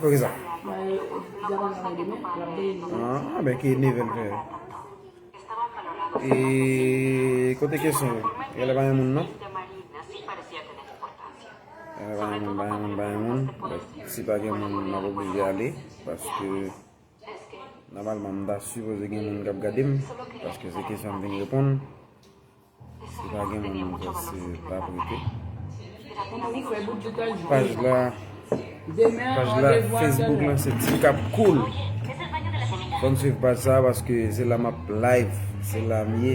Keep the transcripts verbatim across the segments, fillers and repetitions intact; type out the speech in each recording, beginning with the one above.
Poukisa? Ah, ben ki neve l fè. E kote kesyon yo? Genlè pa gen moun non. Genlè pa gen moun, pa gen moun, pa gen moun. Donk, si pa gen moun, m ap oblije ale. Paske nòmalman m ta sipoze gen moun k ap gade m. Paske se kesyon m vin reponn. Si pa gen moun, m panse pa prete. Paj la, paj la, Facebook lan se Ti Cap Cool. Fò n swiv paj sa paske se la m ap live, se la m ye.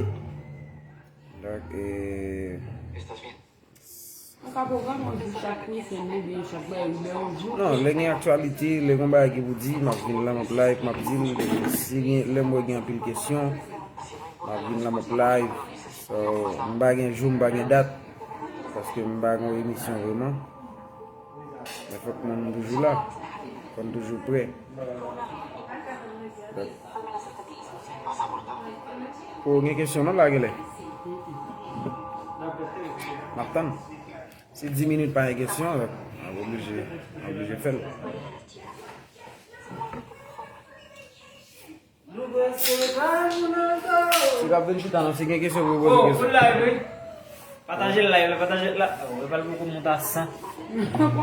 Donk, e, Ou ka pwogram yon jou chak weekend oubyen chak bay ou lè yon jou. Non, lè gen aktyalite, lè gen bagay ki pou di, m ap vin la, m ap live, m ap di l, si gen, lè m wè gen anpil kesyon, m ap vin la, m ap live. So, m pa gen jou, m pa gen dat, paske m pa gen yon emisyon vrèman. Men fòk moun toujou la, fò n toujou prè. Donk, o, gen kesyon non la genlè. M ap tann. Si dis minit pa gen kesyon, donk, m ap oblije, m ap oblije fè l. Si w ap vin chita non, si gen kesyon pou w poze kesyon. Pataje live la, pataje la. Oh, e pral poko monte a san.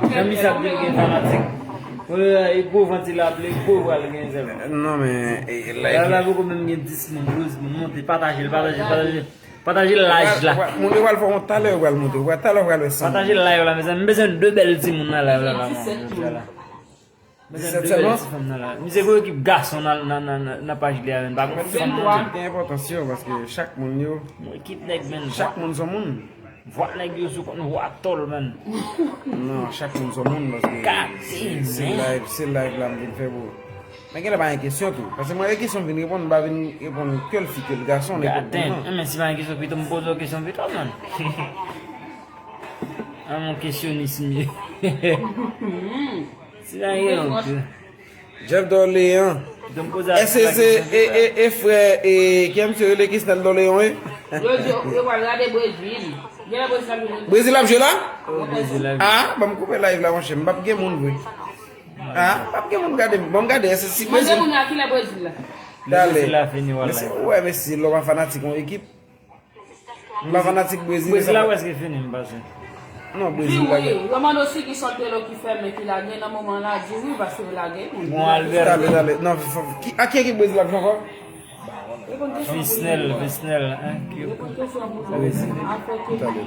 Jan misye ap vin gen fanatik. Wi, e gwo vant li ap li, gwo pral gen sèlman. Non, men, e, live la poko menm gen dis moun, douz moun, monte, pataje l, pataje l, pataje l. Pataje live la. Moun yo pral fè yon talè, yo pral monte, yo pral talè, yo pral wè san. Pataje live la, mezanmi, m bezwen de bèl timoun nan live la, la, la. Disèt sèlman? Misye gwo ekip gason nan, nan, nan, nan, nan paj li a, men pa gen fanm nan. Gen enpòtans yo, paske chak moun yo, ekip nèg, men, chak moun se yon moun. Vwa nèg yo sou kont vwa tòl, men. Non, chak moun se yon moun, paske se, se live, se live la m vin fè pou. Men genlè pa gen kesyon tou. Paske mwen, e kesyon m vin reponn, m pa vin reponn ke l fi, ke l gason, nenpòt moun, non. Men si pa gen kesyon pito, m poze w kesyon pito, men. Ah, mon kesyonis m ye. Si pa gen kesyon. Jeff Dorléan. Èske se e, e, e frè, e, ki misye rele Kesnel Dorléan, wi? Yo, yo, yo pral gade Brezil. Genlè Brezil ap jwe. Brezil ap jwe la? Oh, Brezil ap jwe. Ah, ban m koupe live la, monchè. M p ap gen moun vre. Ah, p ap gen moun gade m. Ban m gade, èske si Brezil. Mande moun a kilè Brezil la. Talè. Brezil la fini, wala. Mesye, ou wè, mesye, lè w pa fanatik yon ekip. M pa fanatik Brezil. Brezil la prèske fini, m panse. Non, Brezil la. Di wi, yo mande w si gen Soltero ki fèmen, ki lage nan moman la, di wi, paske yo lage moun. Bon, Albert. Talè, talè. Non, fò, ki, a ki ekip Brezil ap jwe ankò? Visnel, Visnel, hein, ki Brezil.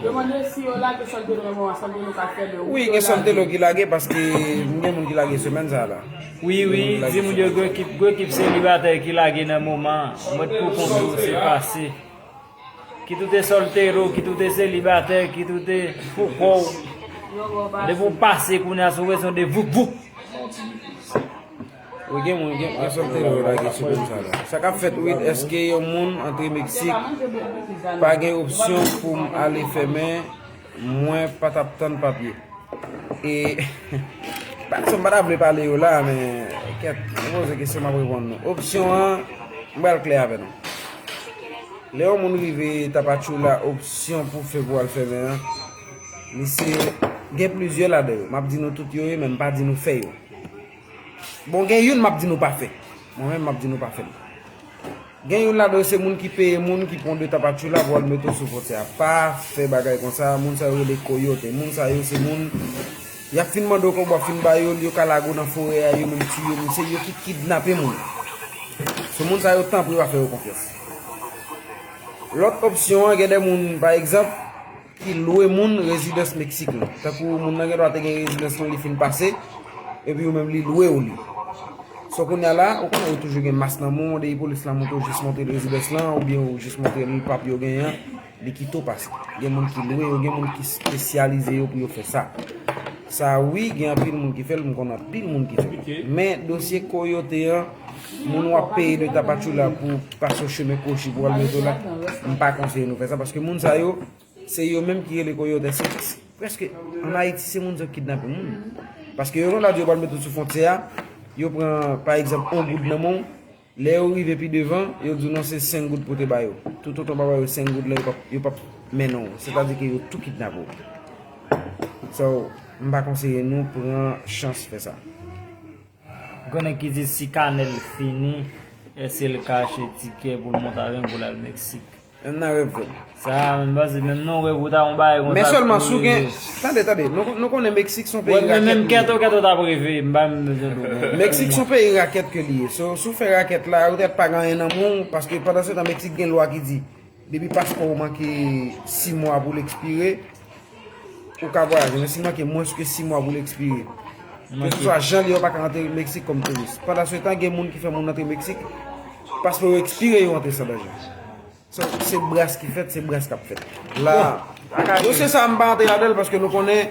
Yo mande si yo lage Soltero nan moman, Soltero ka fèmen. Wi, gen Soltero ki lage, paske gen moun ki lage semèn sa la. Wi, wi, di moun yo gwo ekip, gwo ekip selibatè ki lage nan moman. Mwen pou kont ou, se pase. Kit ou te soltero, kit ou te selibatè, kit ou te pou kò w. Depi w pase kounye a sou rezon de vouk vouk. Wi, gen moun, gen, gen soltero yo lage sou moun sa la. Sa k ap fèt, Wid, èske yon moun antre Meksik pa gen opsyon pou m ale fèmen, mwen pa t ap tann papye. E, pa kesyon m pa ta vle pale yo la, men, kèt, nou poze kesyon, m ap reponn nou. Opsyon an, m pral klè avè nou. Lè yon moun rive Tapachula, opsyon pou fè pou al fèmen an, misye, gen plizyè ladan yo. M ap di nou tout yo ye, men m pa di nou fè yo. Bon, gen youn m ap di nou pa fè. Mwen menm, m ap di nou pa fè l. Gen youn ladan yo se moun ki peye moun ki pran de Tapachula pou al mete w sou fwontyè a. Pa fè bagay konsa, moun sa yo rele koyote. Moun sa yo se moun, y ap fin mande w kòb, w ap fin ba yo l, yo ka lage w nan forè a, yo menm tiye moun. Se yo ki kidnape moun. Se moun sa yo, tanpri pa fè yo konfyans. Lòt opsyon an, gen de moun, pa egzanp, ki lwe moun rezidans Meksik lan. Tankou moun nan gen dwa te gen rezidans lan, li fin pase, epi ou menm li lwe w li. So kounye a la, ou konnen ou toujou gen mas nan men w, depi polis la montre w jis montre l rezidans lan, oubyen ou jis montre l papye w genyen an, li kite w pase. Gen moun ki lwe yo, gen moun ki espesyalize yo pou yo fè sa. Sa wi, gen anpil moun ki fè l, m konn anpil moun ki fè l. Men dosye koyote an, moun w ap peye de Tapachula pou pase w chemen kwochi pou al mete w la, m pa konseye nou fè sa, paske moun sa yo, se yo menm ki rele koyote. Se, se, prèske, ann Ayiti, se moun sa yo k kidnape moun. Paske yo, lè yo pral mete w sou fwontyè a, yo pran, pa egzanp, yon goud nan men w. Lè yo rive pi devan, yo di w non, se senk goud pou te ba yo. Toutotan w pa ba yo senk goud la, yo p ap, yo p ap mennen w. Sètadi ke yo tou kidnape w. So, M pa konseye nou pran chans fè sa. Gen nèg ki di si Kanèl fini, èske l ka achte tikè pou l monte avyon pou l al Meksik? Menm nan rèv vre. Sa, menm pa se menm non rèv ou ta yon bagay konsa. Men sèlman si w gen, tande, tande, nou, nou konnen Meksik se yon peyi rakèt li ye. Menm kèto, kèto t ap reve, m pa menm bezwen dou. Meksik se yon peyi rakèt ke li ye. So, si w fè rakèt la, ou tèt pa gen anyen nan men w, paske pandan se tan, Meksik gen lwa ki di, depi paspò ou manke sis mwa pou l ekspire, ou ka vwayaje. Men si l manke mwens ke sis mwa pou l ekspire, keseswa jan l ye, ou pa ka antre Meksik kòm touris. Pandan se tan, gen moun ki fè moun antre Meksik, paspò yo ekspire, yo antre san danje. So, se bras ki fèt, se bras k ap fèt. La, bon, dosye sa a, m pa antre ladan l paske nou konnen,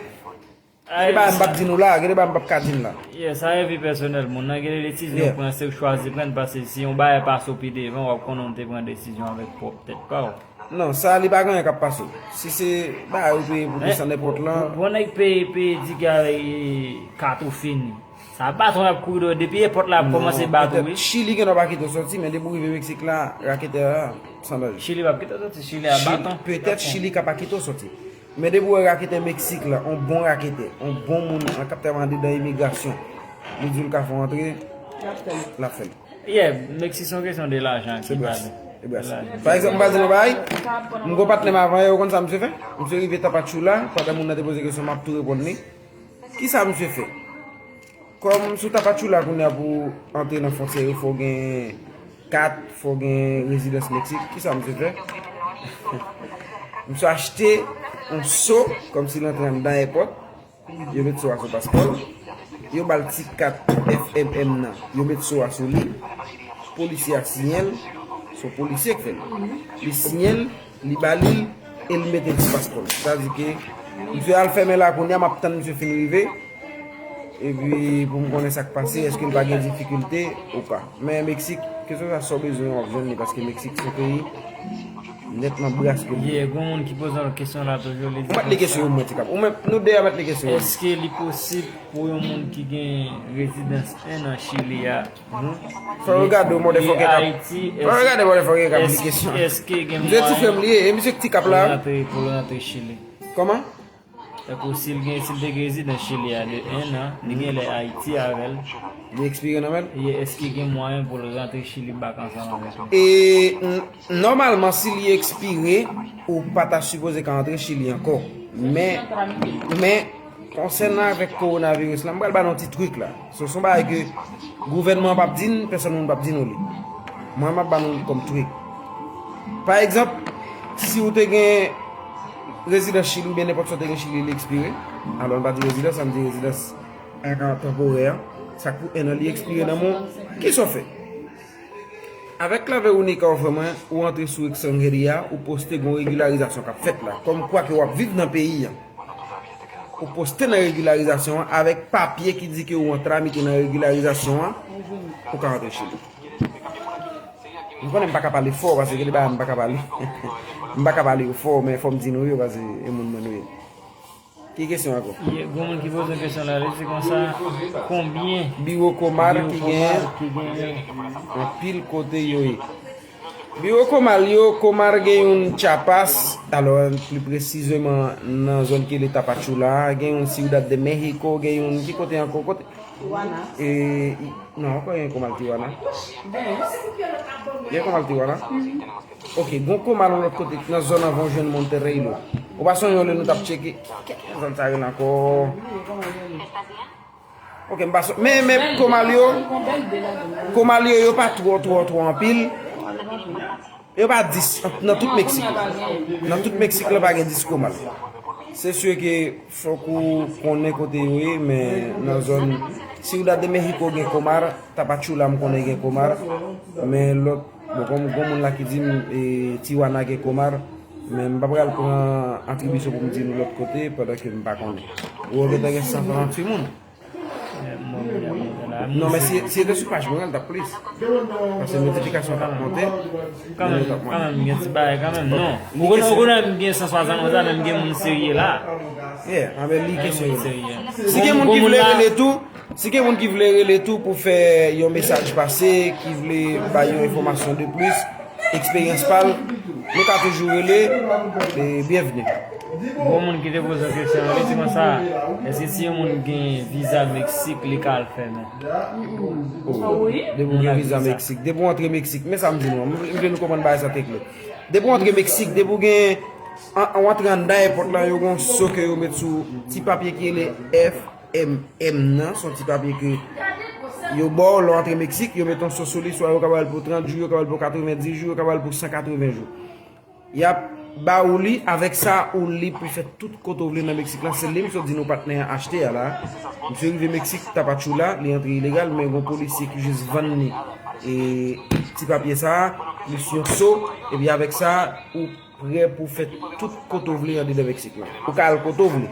gen de bagay m p ap di nou la, gen de bagay m p ap ka di n la. Yeah, sa e vi pèsonèl moun nan, gen de desizyon ou pran, se ou chwazi pran, paske si yon bagay pase w pi devan, w ap konnen w te pran desizyon avèk pwòp tèt pa w. Non, sa li pa gen anyen k ap pase w. Si se bagay ou peye pou desann èpòt lan. Bon, bon nèg peye, peye tikè avèk, e, kat ou fini. Sa patwon ap kouri dèyè w depi èpòt la ap kòmanse bat ou, wi. Chili gen dwa pa kite w sòti, men depi w rive Meksik la, raketè a, san danje. Chili p ap kite w sòti, Chili a baton. Petèt Chili ka pa kite w sòti. Men depi w wè raketè Meksik la, on bon raketè, on bon moun an k ap travay andedan imigrasyon, li di w l ka fè w antre, l ap fè l. Yeah, Meksik se yon kesyon de lajan ki pale. Se bras. Pa egzanp, m pral di nou bagay, m gon patnè m avan yè, ou konn sa misye fè? Misye rive Tapachula, pandan moun nan te poze kesyon, m ap tou reponn li. Kisa misye fè? Kòm sou Tapachula kounye a pou antre nan fwontyè yo, fò w gen kat, fò w gen rezidans Meksik. Kisa misye fè? Misye achte yon so, kòmsi l antre anndan èpòt. Yo met so a sou paspò l. Yo ba l ti kat F M M nan. Yo met so a sou li. Polisye a siyen l. Se yon polisye k fè l. Li siyen l. Li ba li l e li mete l sou paspò l. Sa di ke misye al fèmen la kounye a, m ap tann misye fin rive. Epi pou m konnen sa k pase, èske l pa gen difikilte ou pa. Men Meksik, keseswa sa w bezwen, w ap jwenn li, paske Meksik se yon peyi nètman bras ke li ye. Yeah, gon moun ki poze yon kesyon la toujou, li di konsa. Ou mèt li kesyon yo, mwen ti kap. Ou menm, nou de a mèt li kesyon yo. Èske li posib pou yon moun ki gen rezidans en an Chili a, Fò yo gade w motherfucker k ap. Fò yo gade motherfucker k ap li kesyon. Èske gen mwayen pou l rantre, pou l rantre Chili? Kòman? Tankou si l gen, si l te gen rezidans Chili a de en an, li gen lè Ayiti avè l. Li ekspire nan men l? Ye, èske gen mwayen pou l rantre Chili back ansanm avèk nou? E, n-, nòmalman, si li ekspire, ou pa ta sipoze ka antre Chili ankò. Men, men, konsènan avèk kowonaviris la, m pral ba nou yon ti trik la. So, se yon bagay ke gouvènman an p ap di n, pèsòn moun p ap di nou li. Mwen, m ap ba nou li kòm trik. Pa egzanp, si w te gen rezidans Chili oubyen nenpòt sa w te gen Chili, li ekspire. Alò, n pa di rezidans, sa m di rezidans an, an tanporè an. Sa k pou en an, li ekspire nan men w. Kisa w fè? Avèk La Veronica ou fè mwen, ou antre sou Extranjeria, ou poste gon regilarizasyon k ap fèt la. Kòmkwa ke w ap viv nan peyi an. Ou poste nan regilarizasyon an avèk papye ki di ke ou an tramite nan regilarizasyon an, ou ka rantre Chili. Nou konnen m pa ka pale fò, paske gen de bagay m pa ka pale. M pa ka pale yo fò, men fò m di nou yo, paske e moun mwen nou ye. Ki kesyon ankò? Ye, gon moun ki poze yon kesyon la, li di konsa, konbyen biwo Comar ki genyen anpil kote yo ye? Biwo Comar yo, Comar gen youn Chiapas, alò, pli presizeman nan zòn ki rele Tapachula, gen youn Ciudad de México, gen youn, ki kote ankò? Kote? Tijuana. E, i-, non, ankò gen Comar Tijuana. Gen. Gen Comar Tijuana? Mhm. Ok, gon Comar yon lòt kote, nan zòn anvan w jwenn Monterrey lo. Ou pa sonje yon lè nou t ap tcheke, kèk zòn sa rele ankò? Ok, m pa sonje. Men, men Comar yo, Comar yo, yo pa twò, twò, twò anpil. Yo pa dis, nan tout Meksik la. Nan tout Meksik la, pa gen dis Comar. Se si ke fòk ou konnen kote yo ye, men nan zòn Ciudad de México gen Comar, Tapachula m konnen gen Comar, men lòt, bon, kòm gon moun la ki di m, e, Tijuana gen Comar, men m pa pral pran atribisyon pou m di nou lòt kote, pandan ke m pa konnen. Ou gentan gen san tranntuit moun. Non, men si, si se te sou paj mwen, l t ap plis. Paske notifikasyon t ap monte. Kanmenm, kanmenm, gen ti bagay kanmenm, non. Ou konnen, ou konnen m gen san swasannonz la, men m gen moun serye la. Yeah, anben li kesyon yo. Si gen moun ki vle rele tou, si gen moun ki vle rele tou pou fè yon mesaj pase, ki vle bay yon enfòmasyon de plis, eksperyans pa l, nou ka toujou rele, e, byenvni. Gon moun ki te poze yon kesyon, li di konsa, èske si yon moun gen viza Meksik, li ka al fèmen? Depi w gen viza Meksik, depi w antre Meksik, men sa m di nou an, m vle nou konprann bagay sa te klè. Depi w antre Meksik, depi w gen, an, w antre anndan èpòt la, yo gen yon so ke yo met sou ti papye ki rele F M M nan, se yon ti papye ke yo ba w lè w antre Meksik, yo met yon so sou li, swa yo ka ba w l pou trant jou, yo ka ba w l pou katrevendis jou, yo ka ba w l pou san katreven jou. Y ap ba ou li, avèk sa, ou lib pou fè tout kote w vle nan Meksik la. Se li m sot di nou patnè an achte a la. Misye rive Meksik, Tapachula, li antre ilegal, men gon polisye ki jis vann li e ti papye sa a, plis yon so, epi avèk sa, ou prè pou fè tout kote w vle andedan Meksik la. Ou ka al kote w vle.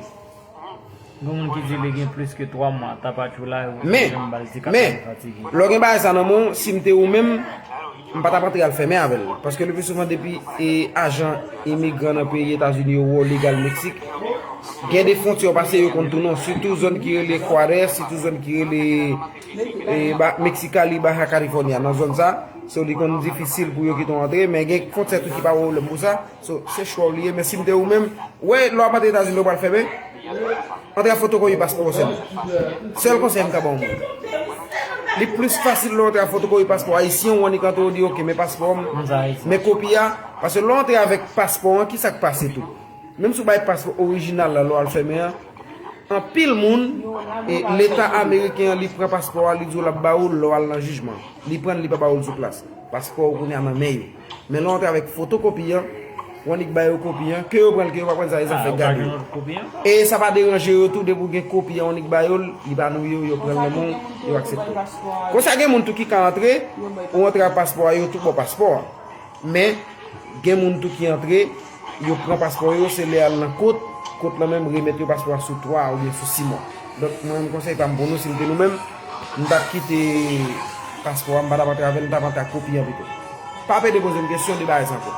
Gen moun ki di li gen plis ke twa mwa Tapachula, yo pa janm ba l ti kat la, li fatige. Lè w gen bagay sa nan men w, si m te ou menm, m pa t ap antre al fèmen avè l. Paske le pli souvan depi e ajan imigran nan peyi Etazini yo wè w legal Meksik, gen de fwontyè w pase yo konn tounen w. Sitou zòn ki rele Juárez, sitou zòn ki rele e, ba, Mexicali, Baja California. Nan zòn sa, so li konn difisil pou yo kite w antre, men gen fwontyè tou ki pa pwoblèm pou sa. So, se chwa w li ye, men si m te ou menm, wè, lè w ap antre Etazini, w pral fèmen, antre ak fotokopi paspò w sèlman. Sèl konsèy m ka ba w moun. Li plis fasil lè w antre ak fotokopi paspò ayisyen, ou annik antre, ou di, "Oke, men paspò m, men kopi a." Paske lè w antre avèk paspò an, ki sa k pase tou? Menm si w bay paspò orijinal la, lè w al fèmen an, anpil moun, e, Leta ameriken an, li pran paspò a, li di w l ap ba ou l lè w al nan jijman. Li pran l, li pa ba ou l sou plas. Paspò ou kounye a nan men yo. Men lè w antre avèk fotokopi an, ou annik ba yo kopi an, ke yo pran l, ke yo pa pran l, sa e zafè gad yo. E sa pa deranje yo tou, depi w gen kopi an, ou annik ba yo l, li pa nouye w, yo pran l nan men w, yo aksepte w. Konsa gen moun tou ki ka antre, ou antre ak paspò a, yo tou ba w paspò a. Men, gen moun tou ki antre, yo pran paspò yo, se lè y al nan kot, kot lan menm remèt yo paspò a sou twa oubyen sou sis mwa. Donk, mwen menm konsèy pa m pou nou, si m te nou menm, m t ap kite paspò a, m pa t ap antre avè l, m t ap antre ak kopi an pito. Pa pede poze m kesyon de bagay sa ankò.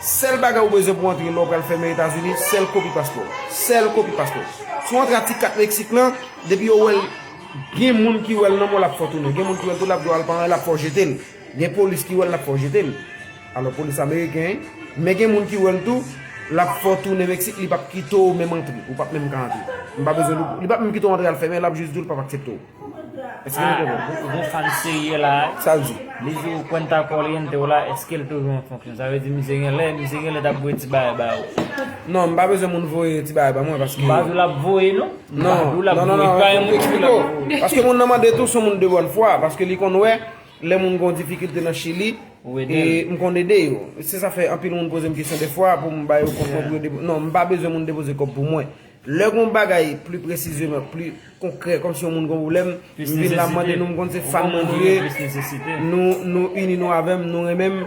Sèl bagay ou bezwen pou antre lè w pral fèmen Etazini, sèl kopi paspò w. Sèl kopi paspò w. Si w antre ak ti kat Meksik lan, depi yo wè l, gen moun ki wè l nan men w, l ap fè w tounen. Gen moun ki wè l tou, l ap di w al pa anyen, l ap fè w jete l. Gen polis ki wè l, l ap fè w jete l. Alò, polis ameriken, men gen moun ki wè l tou, l ap fè w tounen Meksik, li p ap kite w menm antre. Ou p ap menm ka antre. M pa bezwen li, li p ap menm kite w antre al fèmen, l ap jis di w l p ap aksepte w. Èske nou konprann? Gon fan serye la. Sa l di? Li di w cuenta corriente w la, èske l toujou an fonksyon? Sa vle di misye gen lè, misye gen lè t ap voye ti bagay ba ou. Non, m pa bezwen moun voye ti bagay ba mwen paske. M pa di w l ap voye non. Non, non, non, non, paske moun nan mande tou se yon moun de bòn fwa, paske li konn wè lè moun gen yon difikilte nan Chili, e, m konn ede yo. Se sa fè anpil moun poze m kesyon defwa pou m ba yo kòb mwen pou yo debo-, non, m pa bezwen moun depoze kòb pou mwen. Lè gen yon bagay pli presizeman, pli konkrè, kòmsi yon moun gen yon pwoblèm, m vin la m mande nou, m konn se fan nou ye, nou, nou ini nou avè m, nou renmen m.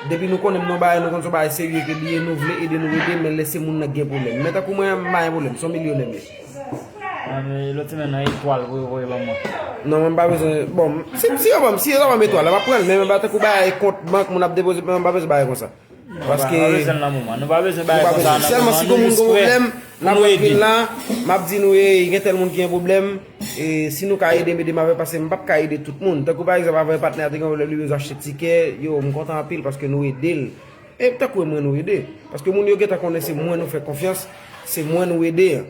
Depi nou konnen m nan yon bagay, nou konn se yon bagay serye ke li ye, nou vle ede, nou ede, men lè se moun nan gen pwoblèm. Men tankou mwen, m pa gen pwoblèm, se yon milyonè m ye. Lòt semèn nan etwal pou yo voye ban mwen. Non, mwen m pa bezwen. Bon, si, si yo ban m, si yo ta ban m etwal la, m ap pran l, men mwen pa tankou bagay kont bank, moun ap depoze, mwen m pa bezwen bagay konsa. Paske. Nou pa bezwen l nan moman. Nou pa bezwen bagay konsa nan moman. Sèlman si gon moun gen pwoblèm, n ap vin la, m ap di nou, ey, gen tèl moun ki gen pwoblèm, e si nou ka ede m, ede m avè l, paske m p ap ka ede tout moun. Tankou pa egzanp, avè patnè a te gen pwoblèm, li bezwen achte tikè, yo, m kontan anpil paske nou ede l. E tankou e mwen nou ede. Paske moun yo gentan konnen se mwen nou fè konfyans, se mwen nou ede.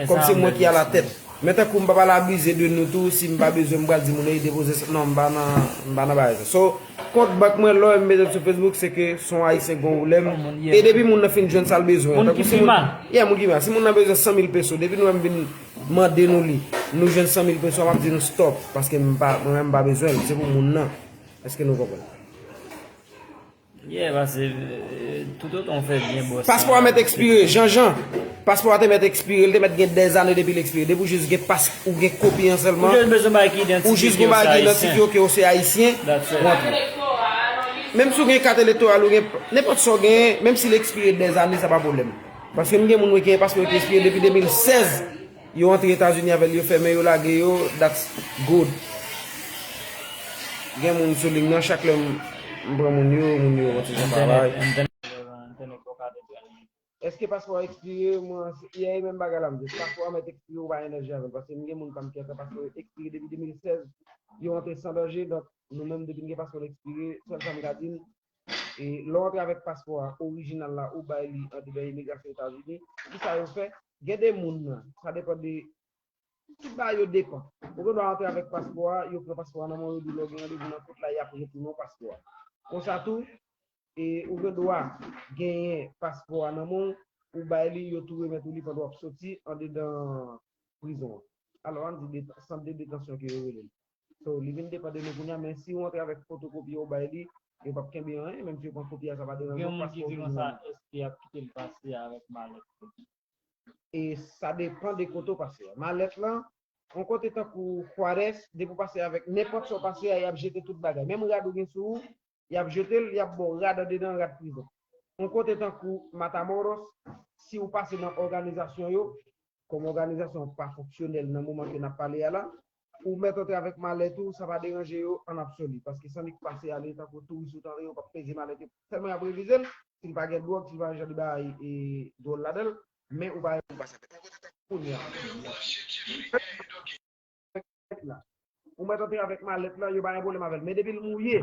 Kòm se mwen ki alatèt. Men tankou m p ap al abize de nou tou, si m pa bezwen m pral di moun ey depoze sa, non, m pa nan, m pa nan bagay sa. So, kont bank mwen, lè w wè m mete l sou Facebook, se ke se yon ayisyen k gen yon pwoblèm. E depi moun nan fin jwenn sa l bezwen an, tankou si moun, yeah, moun ki mal, si moun nan bezwen san mil peso, depi nou wè m vin mande nou li, nou jwenn san mil peso a, m ap di nou stop, paske m pa, mwen menm m pa bezwen l, se pou moun nan. Èske nou konprann? Yeah, paske, euh, toutotan w fè byen bòs la. Paspò a mèt ekspire, Jean Jean. Paspò a te mèt ekspire, li te mèt gen dèzane depi l ekspire. Depi w jis gen pas, ou gen kopi an sèlman, ou jis gen yon bagay ki idantifye w ke w se ayisyen, ou antre. Menm si w gen kat elektoral, ou gen nenpòt sa w genyen, menm si l ekspire dèzane, sa pa pwoblèm. Paske m gen moun mwen ki gen paspò yo ki ekspire depi de mil sèz. Yo antre Etazini avè l, yo fèmen yo, lage yo, that's good. Gen moun sou liy nan, chak lè m, m pran moun yo, moun yo kontinye travay. Èske paspò a ekspire? Mwen, yè e menm bagay la m di. Paspò a mèt ekspire, ou pa gen danje avè l. Paske m gen moun pa m ki antre paspò yo ekspire depi de mil sèz. Yo antre san danje, donk nou menm depi n gen paspò n ekspire, sèl sa m ka di n, E lè w antre avèk paspò a, orijinal la, ou bay li andedan imigrasyon Etazini. Kisa yo fè? Gen de moun nan, sa depann de, tout bagay yo depann. Ou gen dwa antre avèk paspò a, yo pran paspò a nan men w, yo di w lè w gen randevou nan kot la, y ap enprimen w paspò a. Konsa tou, e ou gen dwa genyen paspò a nan men w, ou bay li, yo tou remèt ou li pandan w ap soti andedan prizon an. Alò, ann di det-, sant de detansyon ke yo rele l. So, li vin depann de nou kounye a, men si w antre avèk fotokopi a, ou bay li, yo p ap kenbe anyen, menm si yo pran kopi a, sa pa deranje w, paske w vin nan. Gen moun ki di konsa, èske y ap kite l pase avèk malèt? E sa depann de kote w pase a. Malèt lan, yon kote tankou Juárez, depi w pase avèk nenpòt sa w pase a, y ap jete tout bagay. Menm rad ou gen sou ou, y ap jete l, y ap ba w rad andedan rad prizon. Yon kote tankou Matamoros, si w pase nan òganizasyon yo, kòm òganizasyon an pa fonksyonèl nan moman ke n ap pale a la, ou mèt antre avèk malèt ou, sa pa deranje yo an absoli, paske san nik pase ale tankou touris ou t antre, yo p ap peze malèt yo, sèlman y ap revize l, si l pa gen dwòg, si l pa gen jan de bagay, e, dwòl ladan l, men ou pa, ou pa sa fè. Kounye a, la, ou mèt antre avèk malèt lan, yo pa gen pwoblèm avè l, men depi l mouye,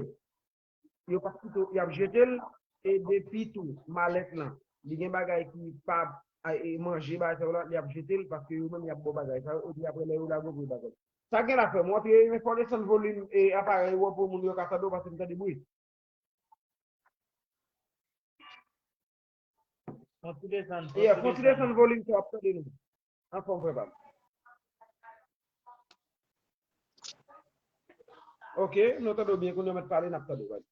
yo p ap kite w, y ap jete l, e depi tou, malèt lan, li gen bagay ki pa, a, e manje, bagay sa yo la, y ap jete l, paske yo menm y ap ba w bagay sa yo, epi apre lè yo lage w pou yo bagay. Sa gen la frè m, w antre, men fò w desann volim, e, aparèy ou an pou moun yo ka tande w, paske m tande bri. Fò w ti desann, fò w ti desann volim sa w ap tande nou. Anfòm, frè pa m. Ok, nou tande w byen, kounye a w mèt pale, n ap tande w, vas-y.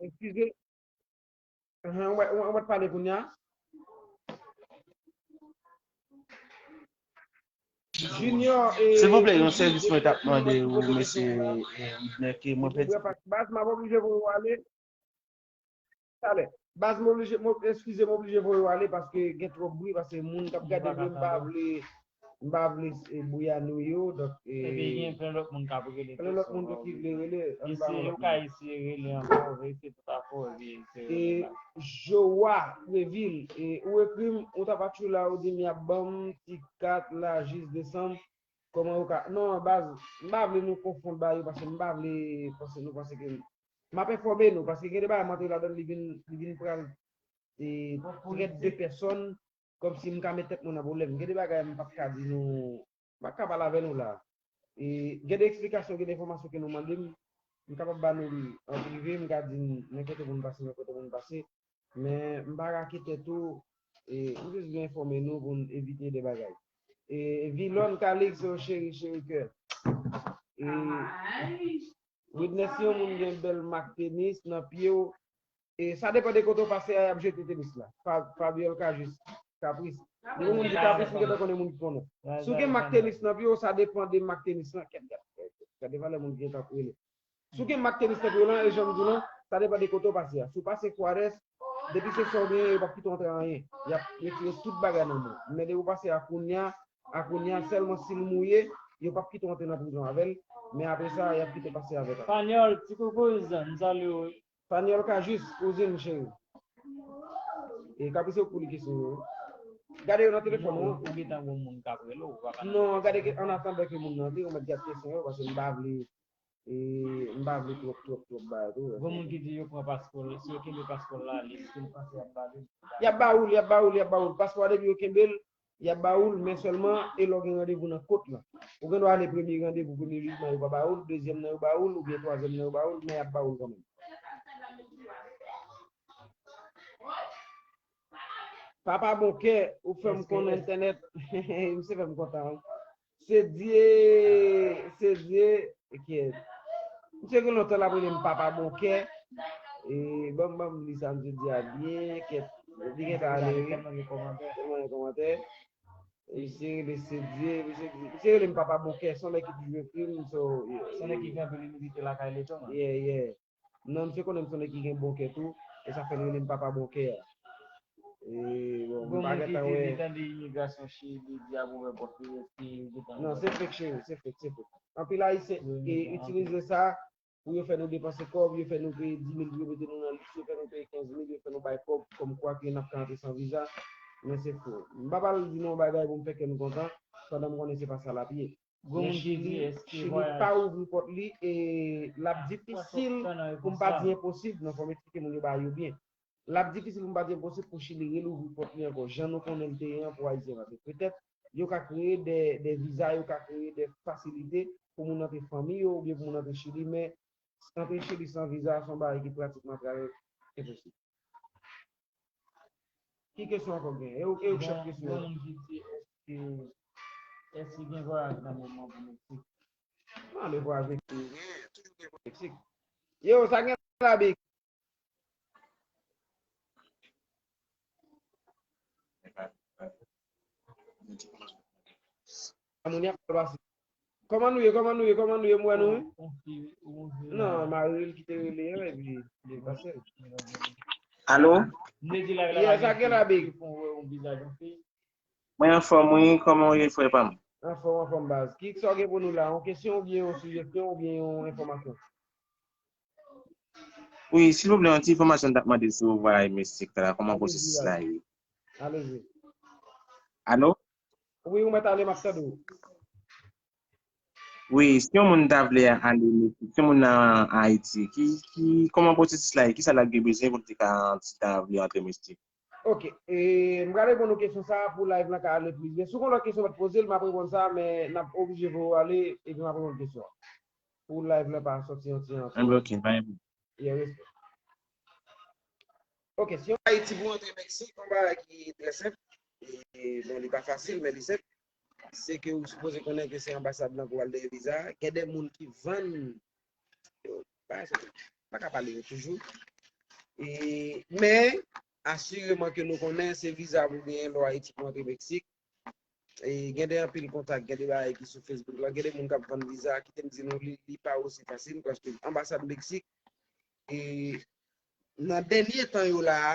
Eskize. Ahan, ou mèt, ou mèt pale kounye a. Junior, e, silvouplè, yon sèvis mwen t ap mande ou, mesye, e, Widner, ke mwen pèdi. Baz, m ap oblije voye w ale. Talè. Baz, m oblije, m, eskize, m oblije voye w ale paske gen twòp bri, paske moun k ap gade bri, m pa vle, m pa vle, e, bouya nou yo, donk, e, epi gen plen lòt moun k ap rele tou, plen lòt moun tou ki vle rele, ann ba yo lòt moun. Yo ka eseye rele ankò, eseye tout afè, epi eseye rele la. Joa Previl, e, ou ekri m, ou t ap atchoula, ou di m y ap ban m ti kat la jis desanm, kòman yo ka, non, baz, m pa vle nou konfonn bagay yo, paske m pa vle panse, nou panse ke m ap enfòme nou, paske gen de bagay m antre ladan l, li vin, li vin pral, e, trèt de pèsòn, kòmsi m ka met tèt mwen nan pwoblèm. Gen de bagay m p ap ka di nou, m p ap ka pale avè nou la. E, gen de eksplikasyon, gen de enfòmasyon ke nou mande m, m kapab ba nou l an prive, m ka di n, men kote moun pase, men kote moun pase. Men m pa ka kite tou, e, m jis vle enfòme nou pou n evite de bagay. E, Vilòn Calix, o cheri, cheri kè. E, Widner, si yon moun gen bèl mak tenis nan pye w, e, sa depann de kote w pase a, y ap jete tenis la. Fa-, Fabiola Cajus, Kapris. Depi moun di Kapris, m gentan konnen moun ki konnen. Si w gen mak tenis nan pye w, sa depann de mak tenis lan. Kèt, kèt, kèt, kèt, gade valè moun ki gentan ap rele. Si w gen mak tenis nan pye w lan, e jan m di w lan, sa depann de kote w pase a. Si w pase Juárez, depi se sa w genyen, yo p ap kite w antre anyen. Y ap retire tout bagay nan men w. Men depi w pase Acuna, Acuna sèlman si l mouye, yo p ap kite w antre nan prizon avè l. Men apre sa, y ap kite w pase avèk. Panyòl, ti koukouz, m salye w wi. Panyòl Cajus, kouzin m cheri. E Kapris, se ou k pou li kesyon yo. Gade yo nan telefòn ou. Ou gentan gon moun k ap rele w, ou pa ka. Non, gade ke, an atandan ke moun nan antre, ou mèt gade kesyon yo, paske m pa vle E, m pa vle twòp, twòp, twòp bagay tou. Gon moun ki di yo pran paspò l, si yo kenbe paspò l la, li, si l panse y ap ba li l. Y ap ba ou l, y ap ba ou l, y ap ba ou l. Paspò a depi yo kenbe l, y ap ba ou l, men sèlman, e lè w gen randevou nan kot lan. Ou gen dwa ale premye randevou, premye jijman, yo pa ba ou l, dezyèm nan yo ba ou l, oubyen twazyèm nan yo ba ou l, men y ap ba ou l kanmenm. Papa Bonkè, ou fè m konn entènèt. Misye fè m kontan wi. Sedye, Sedye, ok. Misye gen lontan l ap rele m Papa Bonkè. E, ban m, ban m li sa misye di a byen, kèt. Li gentan ale wi. Tèlman gen kòmantè. Tèlman gen kòmantè. E misye rele Sedye, misye, misye rele m Papa Bonkè, se yon nèg ki toujou ekri m, so, yeah. Se yon nèg ki gen anpil imilite lakay li tou, man. Yeah, yeah. Non, misye konnen m se yon nèg ki gen bon kè tou, e sa fè l rele m Papa Bon Kè a. E, bon, m pa gentan wè. Gon moun ki di li tande imigrasyon Chili di ap ouvè pòt li, epi li gentan ouvè. Non, se fake, cheri, se fake, se fake. Anpil Ayisyen, e, itilize sa pou yo fè nou depanse kòb, yo fè nou peye dis mil pou yo mete nou nan lis, yo fè nou peye kenz mil, yo fè nou bay kòb, kòmkwa ke n ap ka antre san viza, men se fo. M pa pral di nou yon bagay pou m fè kè nou kontan, pandan m konnen se pa sa l ap ye. Gwo moun ki di, Chili pa ouvri pòt li e l ap difisil pou m pa di enposib, non, fò m eksplike moun yo bagay yo byen. L ap difisil pou m pa di enposib pou Chili relouvri pòt li ankò, jan nou konnen l te ye an pou Ayisyen rantre. Petèt, yo ka kreye de, de viza, yo ka kreye de fasilite pou moun rantre fanmi yo oubyen pou moun rantre Chili, men rantre Chili san viza, se yon bagay ki pratikman prale enposib. Ki kesyon ankò gen? E ou, e ou k chèf kesyon an? Gen moun ki di, èske, èske gen vwayaj nan moman pou Meksik? Non, de vwayaj Meksik. Gen, toujou gen vwayaj Meksik. Yo, sa gen la, Big? Moun y ap pase. Kòman nou ye? Kòman nou ye? Kòman nou ye? M wè nou, wi. Non, Maril ki te rele an, epi li pase. Alo? Yes, sa gen la, Big? Mwen anfòm, wi. Kòman w ye, frè pa m? Anfòm, anfòm, baz. Ki sa w gen pou nou la? Yon kesyon oubyen yon sijesyon oubyen yon enfòmasyon? Wi, silvouplè, yon ti enfòmasyon m t ap mande sou vwayaj Meksik la, kòman pwosesis la ye? Alezi. Alo? Wi, ou mèt ale, m ap tande w. Wi, si yon moun ta vle ale Meksik, si yon moun nan Ayiti, ki, ki, kòman pwosesis la ye? Kisa l ap gen bezwen pou l te ka, si ta vle antre Meksik? Ok, e, m pral reponn ou kesyon sa a pou live lan ka ale plis byen. Si w gen lòt kesyon w mèt poze l, m ap reponn sa a, men n ap oblije voye w ale, epi m ap reponn kesyon an. Pou live lan pa sòti yon ti an. Anben, ok, pa gen pwoblèm. Yeah, respè. Ok, si yon Ayiti pou antre Meksik, yon bagay ki trè senp. E, bon, li pa fasil, men li senp. Se ke ou sipoze konnen ke se anbasad lan pou al dèyè viza. Gen de moun ki vann, yo, pa, pa ka pale yo toujou. E, men, asireman ke nou konnen se viza pou genyen lè w Ayiti pou antre Meksik. E, gen de anpil kontak, gen de bagay ki sou Facebook la, gen de moun k ap vann viza, kite m di nou, li, li pa osi fasil, paske anbasad Meksik, e, nan dènye tan yo la a,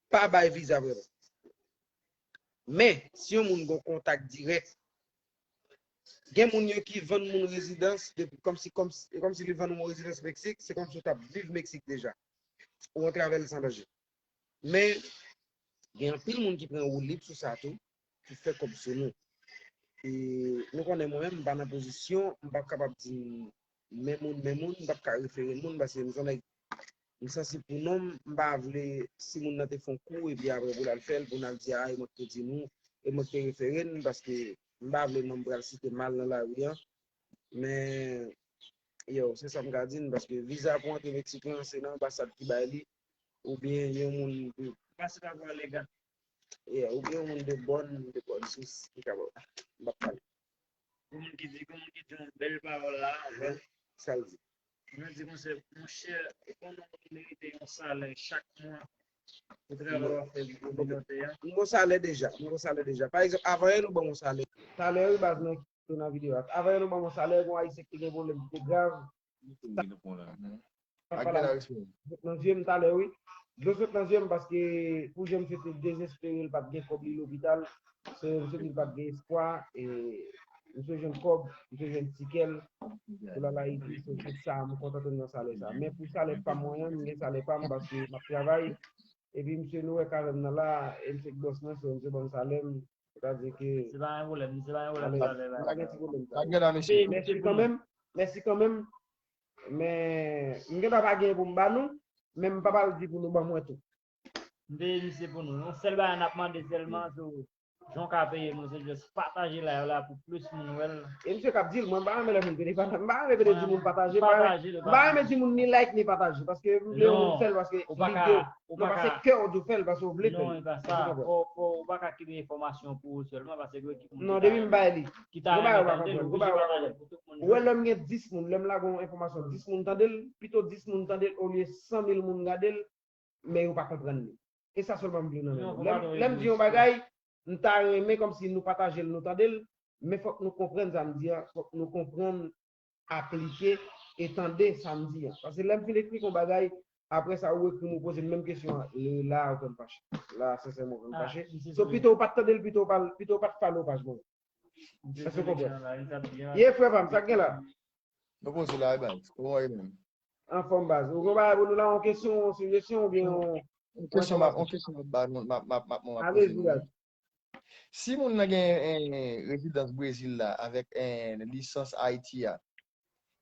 pa bay viza vrèman. Men, si yon moun gen kontak dirèk, gen moun yo ki vann moun rezidans, depi, kòmsi, kòmsi, kòmsi li vann ou rezidans Meksik, se kòmsi w t ap viv Meksik deja. Ou antre avè l san danje. Men, gen anpil moun ki pran woulib sou sa tou, ki fè kòb sou nou. E nou konnen mwen menm, m pa nan pozisyon, m p ap kapab di men moun, men moun, m p ap ka refere moun, paske m se yon nèg, m sansib pou non m, m pa vle, si moun nan te fè yon kou, epi apre pou l al fè l, pou n al di, a, e mwen ki te di nou, e mwen ki te refere n, paske m pa vle non m pral site mal nan lari an. Men, yo, se sa m ka di n, paske viza pou antre Meksik lan, se nan anbasad ki bay li, oubyen yon moun de, pa se pa vwa legal. Yeah, oubyen yon moun de bòn, de bòn sous ki ka ba w. M p ap pale. Gon moun ki di, gon moun ki di yon bèl pawòl la, sa l di? Mwen di konsa, monchè, konnen w merite yon salè chak mwa pou travay w ap fè pou kominote a. M gon salè deja, m gon salè deja. Pa egzanp, avan yè nou ban m yon salè. Salè, wi, baz, mwen ki te nan videyo a. Avan yè nou ban m yon salè, gon Ayisyen ki te gen pwoblèm ki te grav. Ak bèl respè. Sot nan zye m talè, wi. Dlo sot nan zye m paske pou jan misye te dezespere, li pa t gen kòb, li lopital. So, misye di li pa t gen espwa, e misye jwenn kòb, misye jwenn tikè l pou l al Ayiti. So, se sa, m kontante m nan salè sa. Men pou salè pa m mwen an, m gen salè pa m paske m ap travay. Epi misye, nou wè karè m nan la, e misye k bòs mwen, so misye ban m salè m. Sètadi ke se pa yon pwoblèm, se pa yon pwoblèm salè la. Pa gen ti pwoblèm. Pa gen la, mesye. Mèsi kanmenm, mèsi kanmenm. Men m gen dwa pa gen pou m ba nou, men m p ap al di pou nou ban mwen tou. M peye misye pou nou. Yon sèl bagay n ap mande sèlman, se jan w ka peye nou, se just pataje live la pou plis moun wè l. E misye k ap di l, mwen m pa renmen lè moun pede, m pa renmen pede di moun pataje, m pa renmen, m pa renmen di moun ni like ni pataje, paske m vle moun fè l paske li de, non, paske kè w di w fè l, paske w vle fè l. Non, e pa sa. Ou pa ka kite enfòmasyon pou ou sèlman, paske gen ekip moun ki ta renmen, ki ta renmen tande l, ou oblije pataje l pou tout moun jwenn. Ou wè lè m gen dis moun, lè m lage yon enfòmasyon, dis moun tande l, pito dis moun tande l olye san mil moun gade l, men yo pa konprann li. E sa sèlman m vle nan men nou. Lè m, lè m di yon bagay, m ta renmen kòmsi nou pataje l, nou tande l, men fòk nou konprann sa m di a, fòk nou konprann, aplike e tande sa m di a. Paske lè m fin eksplike yon bagay, apre sa ou ekri m, ou poze m menm kesyon an, e la ou fè m fache. La, sensèman, ou fè m fache. So, pito ou pa t tande l, pito ou pa, pito ou pa t follow paj mwen. Èske w konprann? Ye, frè pa m, sa k gen la? Nou poze la, e bay. Kòman w ye menm? Anfòm, baz. Ou gen bagay pou nou la, yon kesyon, yon sijesyon, oubyen yon... Yon kesyon, m ap, yon kesyon m ap ba nou, m ap, m ap, m ap, m ap poze nou. Alezi, baz. Si moun nan gen, eh, rezidans Brezil la avèk, eh, lisans Ayiti a,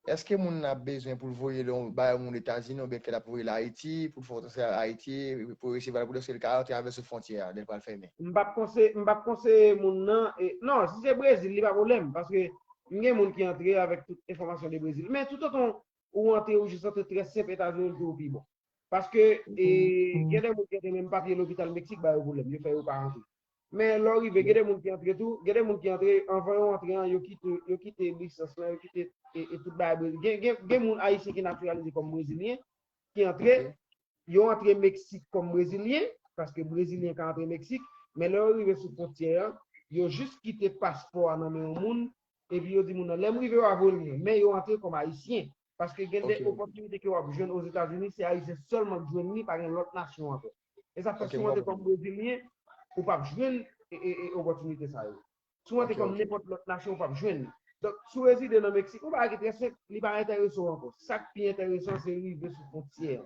èske moun nan ap bezwen pou l voye l yon, bay yon moun Etazini oubyen ke l ap voye l Ayiti pou l fè yon transfè Ayiti, pou resevwa l, pou l, èske l ka rantre avè l sou fwontyè a lè l pral fèmen? M p ap konse-, m p ap konseye moun nan. E, non, si se Brezil, li pa pwoblèm, paske m gen moun ki antre avèk tout enfòmasyon de Brezil. Men toutotan ou antre, ou jis antre trè senp, Etazini toujou pi bon. Paske, e, gen de moun ki antre menm papye lopital Meksik ba yo pwoblèm, yo fè yo pa antre. Men lè w rive, gen de moun ki antre tou, gen de moun ki antre, anvan yo antre an, yo kite, yo kite lisans lan, yo kite, e, e tout bagay Brezil. Gen, gen, gen moun ayisyen ki natiralize kòm brezilyen, ki antre, yo antre Meksik kòm brezilyen, paske brezilyen ka antre Meksik, men lè yo rive sou fwontyè an, yo jis kite paspò a nan men yon moun, epi yo di moun nan, lè m rive, yo va voye l mwen, men yo antre kòm ayisyen. Paske gen de opòtinite ke w ap jwenn Ozetazini, se ayisyen sèlman k jwenn li, pa gen lòt nasyon ankò. E sa fè si w antre kòm brezilyen, ou p ap jwenn, e, e, e, opòtinite sa yo. Si w antre kòm nenpòt lòt nasyon, ou p ap jwenn li. Donk, si w rezide nan Meksik, yon bagay ki trè senp, li pa enterese w ankò. Sa k pi enteresan, se rive sou fwontyè an.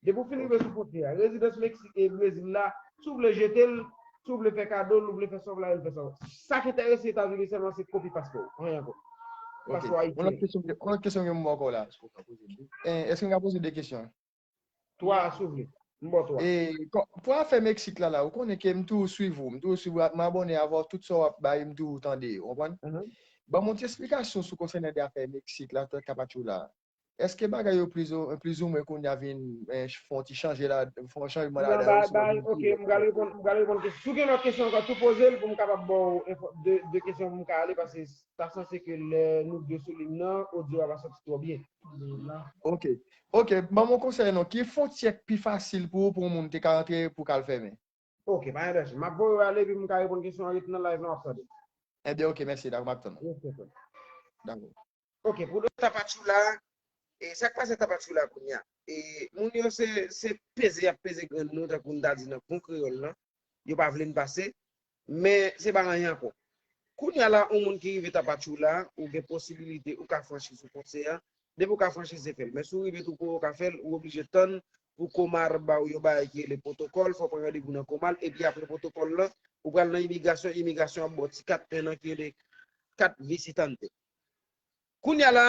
Depi w fin rive sou fwontyè a, rezidans Meksik e Brezil la, si w vle jete l, si w vle fè kado l, ou vle fè sa w vle, fè sa. Sa k enterese Etazini sèlman, se kopi paspò w. Anyen ankò. Paspò ayisyen. Yon lòt kesyon, yon lòt kesyon ke m ba w ankò la. Eh, èske m ka poze de kesyon? Twa, si w vle. M ba w twa. E, pou afè Meksik la, la, ou konnen ke m toujou swiv ou, m toujou swiv ou, m abòne avè w, tout sa w ap bay, m toujou tande, ou konprann? Ban m yon ti esplikasyon sou konsènan de afè Meksik la, Tapachula. Èske bagay yo plizoumwen kounye a vin, eh, fè yon ti chanje la, fè yon chanjman ladan yo? Ok, m pral reponn, m pral reponn kesyon. Si w gen lòt kesyon ankò, tou poze l pou m kapab ba w de, de kesyon pou m ka ale, paske ta sanse ke lè nou de sou liy nan, odyo a pa soti twò byen. Ok. Ok, ban m yon konsèy non. Ki fwontyè k pi fasil pou ou, pou yon moun te ka rantre pou ka al fèmen? Ok, pa gen danje. M ap voye w ale epi m ka reponn kesyon an ret nan live lan, w ap tande. Ebyen, ok, mèsi. Dakò, m ap tann. Yes, yes, yes. Dakò. Ok, pou Tapachula, e sa k pase Tapachula kounye a? E moun yo se, se peze y ap peze grenn nou, tankou n ta di nan bon kreyòl lan. Yo pa vle n pase, men se pa anyen ankò. Kounye a la, yon moun ki rive Tapachula, ou gen posibilite, ou ka franchi sou fwontyè a. Depi ou ka franchi, se fè l. Men si w rive tou pou ou ka fè l, ou oblije tann pou Comar ba w yon bagay ki rele pwotokòl, fò w pran randevou nan Comar, epi apre pwotokòl lan, ou pral nan imigrasyon, imigrasyon ap ba w ti kat enn an ki rele kat visitante. Kounye a la,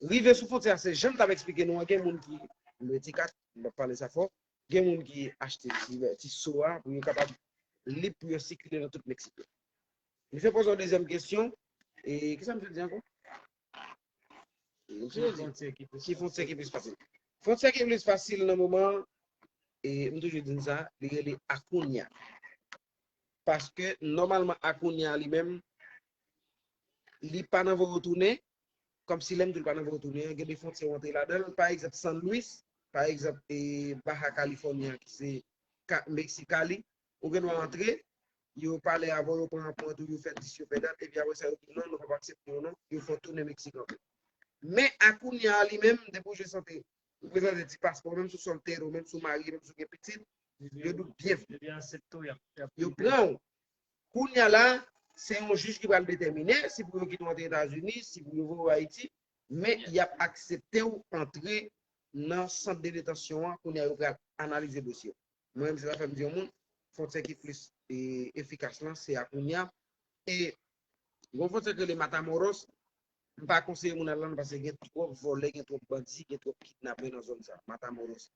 rive sou fwontyè a, se jan m t ap eksplike nou an, gen moun ki lwe ti kat, m p ap pale sa fò, gen moun ki achte ti, ti so a pou yo kapab lib pou yo sikile nan tout Meksik la. Misye poze yon dezyèm kesyon, e kisa misye di ankò? Misye di, ki fwontyè ki plis fasil? Fwontyè ki plis fasil nan moman an, e m toujou di n sa, li rele Acuña. Paske, nòmalman, Acuña li menm, li pa nan voye w tounen, kòmsi lè m di w li pa nan voye w tounen an, gen de fwontyè w antre ladan l, pa egzanp, San Luis, pa egzanp, e, Baja California, ki se Ka-, Mexicali, ou gen dwa antre, yo pale avè w, yo pran anprent ou, yo fè dis, yo fè dat, epi apre sa, yo di w non, nou p ap aksepte w non, yo fè w tounen Meksik ankò. Men Acuña li menm, depi w jis antre, ou prezante ti paspò, menm si w soltero, menm si w marye, menm si w gen pitit, yo di w byenvni. Yo pran w. Kounye a la, se yon jij ki pral detèmine si pou yo kite w antre Etazini, si pou yo voye w Ayiti, men y ap aksepte w antre nan sant de detansyon an, kounye a yo pral analize dosye w. Mwen menm, se sa fè m di yon moun, fwontyè ki plis, e, efikas lan, se Acuña. E, gon fwontyè ki rele Matamoros, m pa konseye moun al la, paske gen twòp vòlè, gen twòp bandi, gen twòp kidnapè nan zòn sa, Matamoros.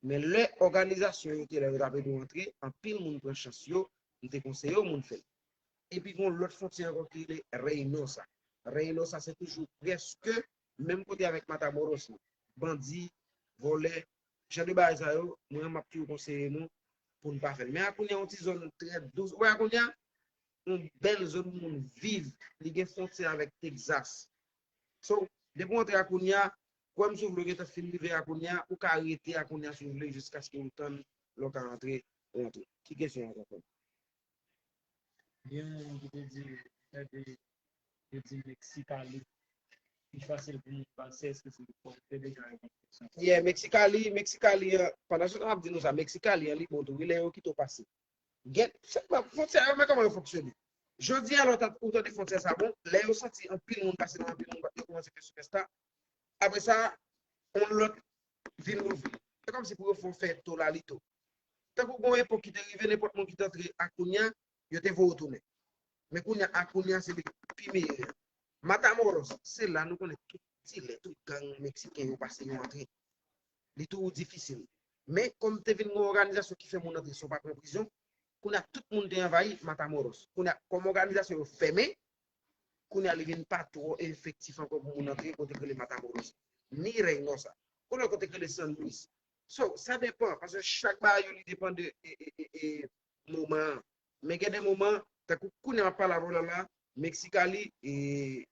Men lè òganizasyon yo te la, yo t ap ede w antre, anpil moun pran chans yo, m te konseye yo moun fè l. Epi gon lòt fwontyè ankò ki rele Reynosa. Reynosa se toujou prèske menm kote avèk Matamoros lan. Bandi, vòlè, jan de bagay sa yo, mwen m ap toujou konseye nou pou n pa fè l. Men Acuña yon ti zòn trè dous. Ou wè Acuña? Yon bèl zòn pou moun viv. Li gen fwontyè avèk Texas. So, depi w antre Acuña, kwè m si w vle w gentan fin rive Acuña, ou ka rete Acuña si w vle jiskaske w tann lè w ka rantre, ou rantre. Ki kesyon an ankò? Gen yon moun ki te di, tande, yo di Mexicali pi fasil pou moun pase, èske se fòk te deja reponn kesyon sa? Yeah, Mexicali, Mexicali, euh, pandan se tan m ap di nou sa, Mexicali an li bon tou, wi, lè yo kite w pase. Gen, se pa, fwontyè yo, men kòman yo fonksyone. Jodi a, lè w ta-, ou tande fwontyè sa bon, lè yo santi anpil moun pase nan anpil moun, yo kòmanse fè sipèsta. Apre sa, yon lòt vin louvri. Se kòmsi pou yo fè yon fè tolalito. Tankou gon epòk ki te rive, nenpòt moun ki te antre Acuña, yo te voye w tounen. Men kounye a, kounye a se li ki pi meyè. Matamoros, se la nou konnen tout dilè, tout gang meksiken yo pase yo antre. Li tou difisil. Men kòm te vin gen yon òganizasyon ki fè moun antre san w pa pran prizon, kounye a tout moun te anvayi Matamoros. Kounye a, kòm òganizasyon yo fèmen, kounye a li vin pa twò efektif ankò pou moun antre kote k rele Matamoros. Ni Reynosa. Kounye a kote k rele San Luis. So, sa depan, paske chak bagay yo li depan de e, e, e, e, moman an. Men gen de moman, tankou kounye a m ap pale avè w la la, Mexicali, e,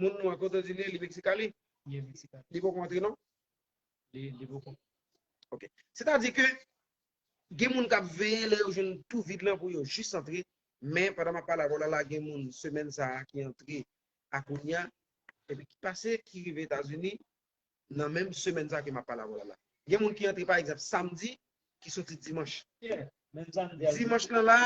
moun nou an kote w di li, li Mexicali? Li Mexicali. Li poko antre non? Li, li poko. Ok. Sètadi ke gen moun k ap veye lè yo jwenn tou vid lan pou yo jis antre, men pandan m ap pale avè w la la, gen moun semèn sa a ki antre a kounye a, epi ki pase, ki rive Etazini, nan menm semèn sa ke m ap pale avè w la la. Gen moun ki antre, pa egzanp, samdi, ki soti dimanch. Yeah, menm samdi al Dimanch lan la,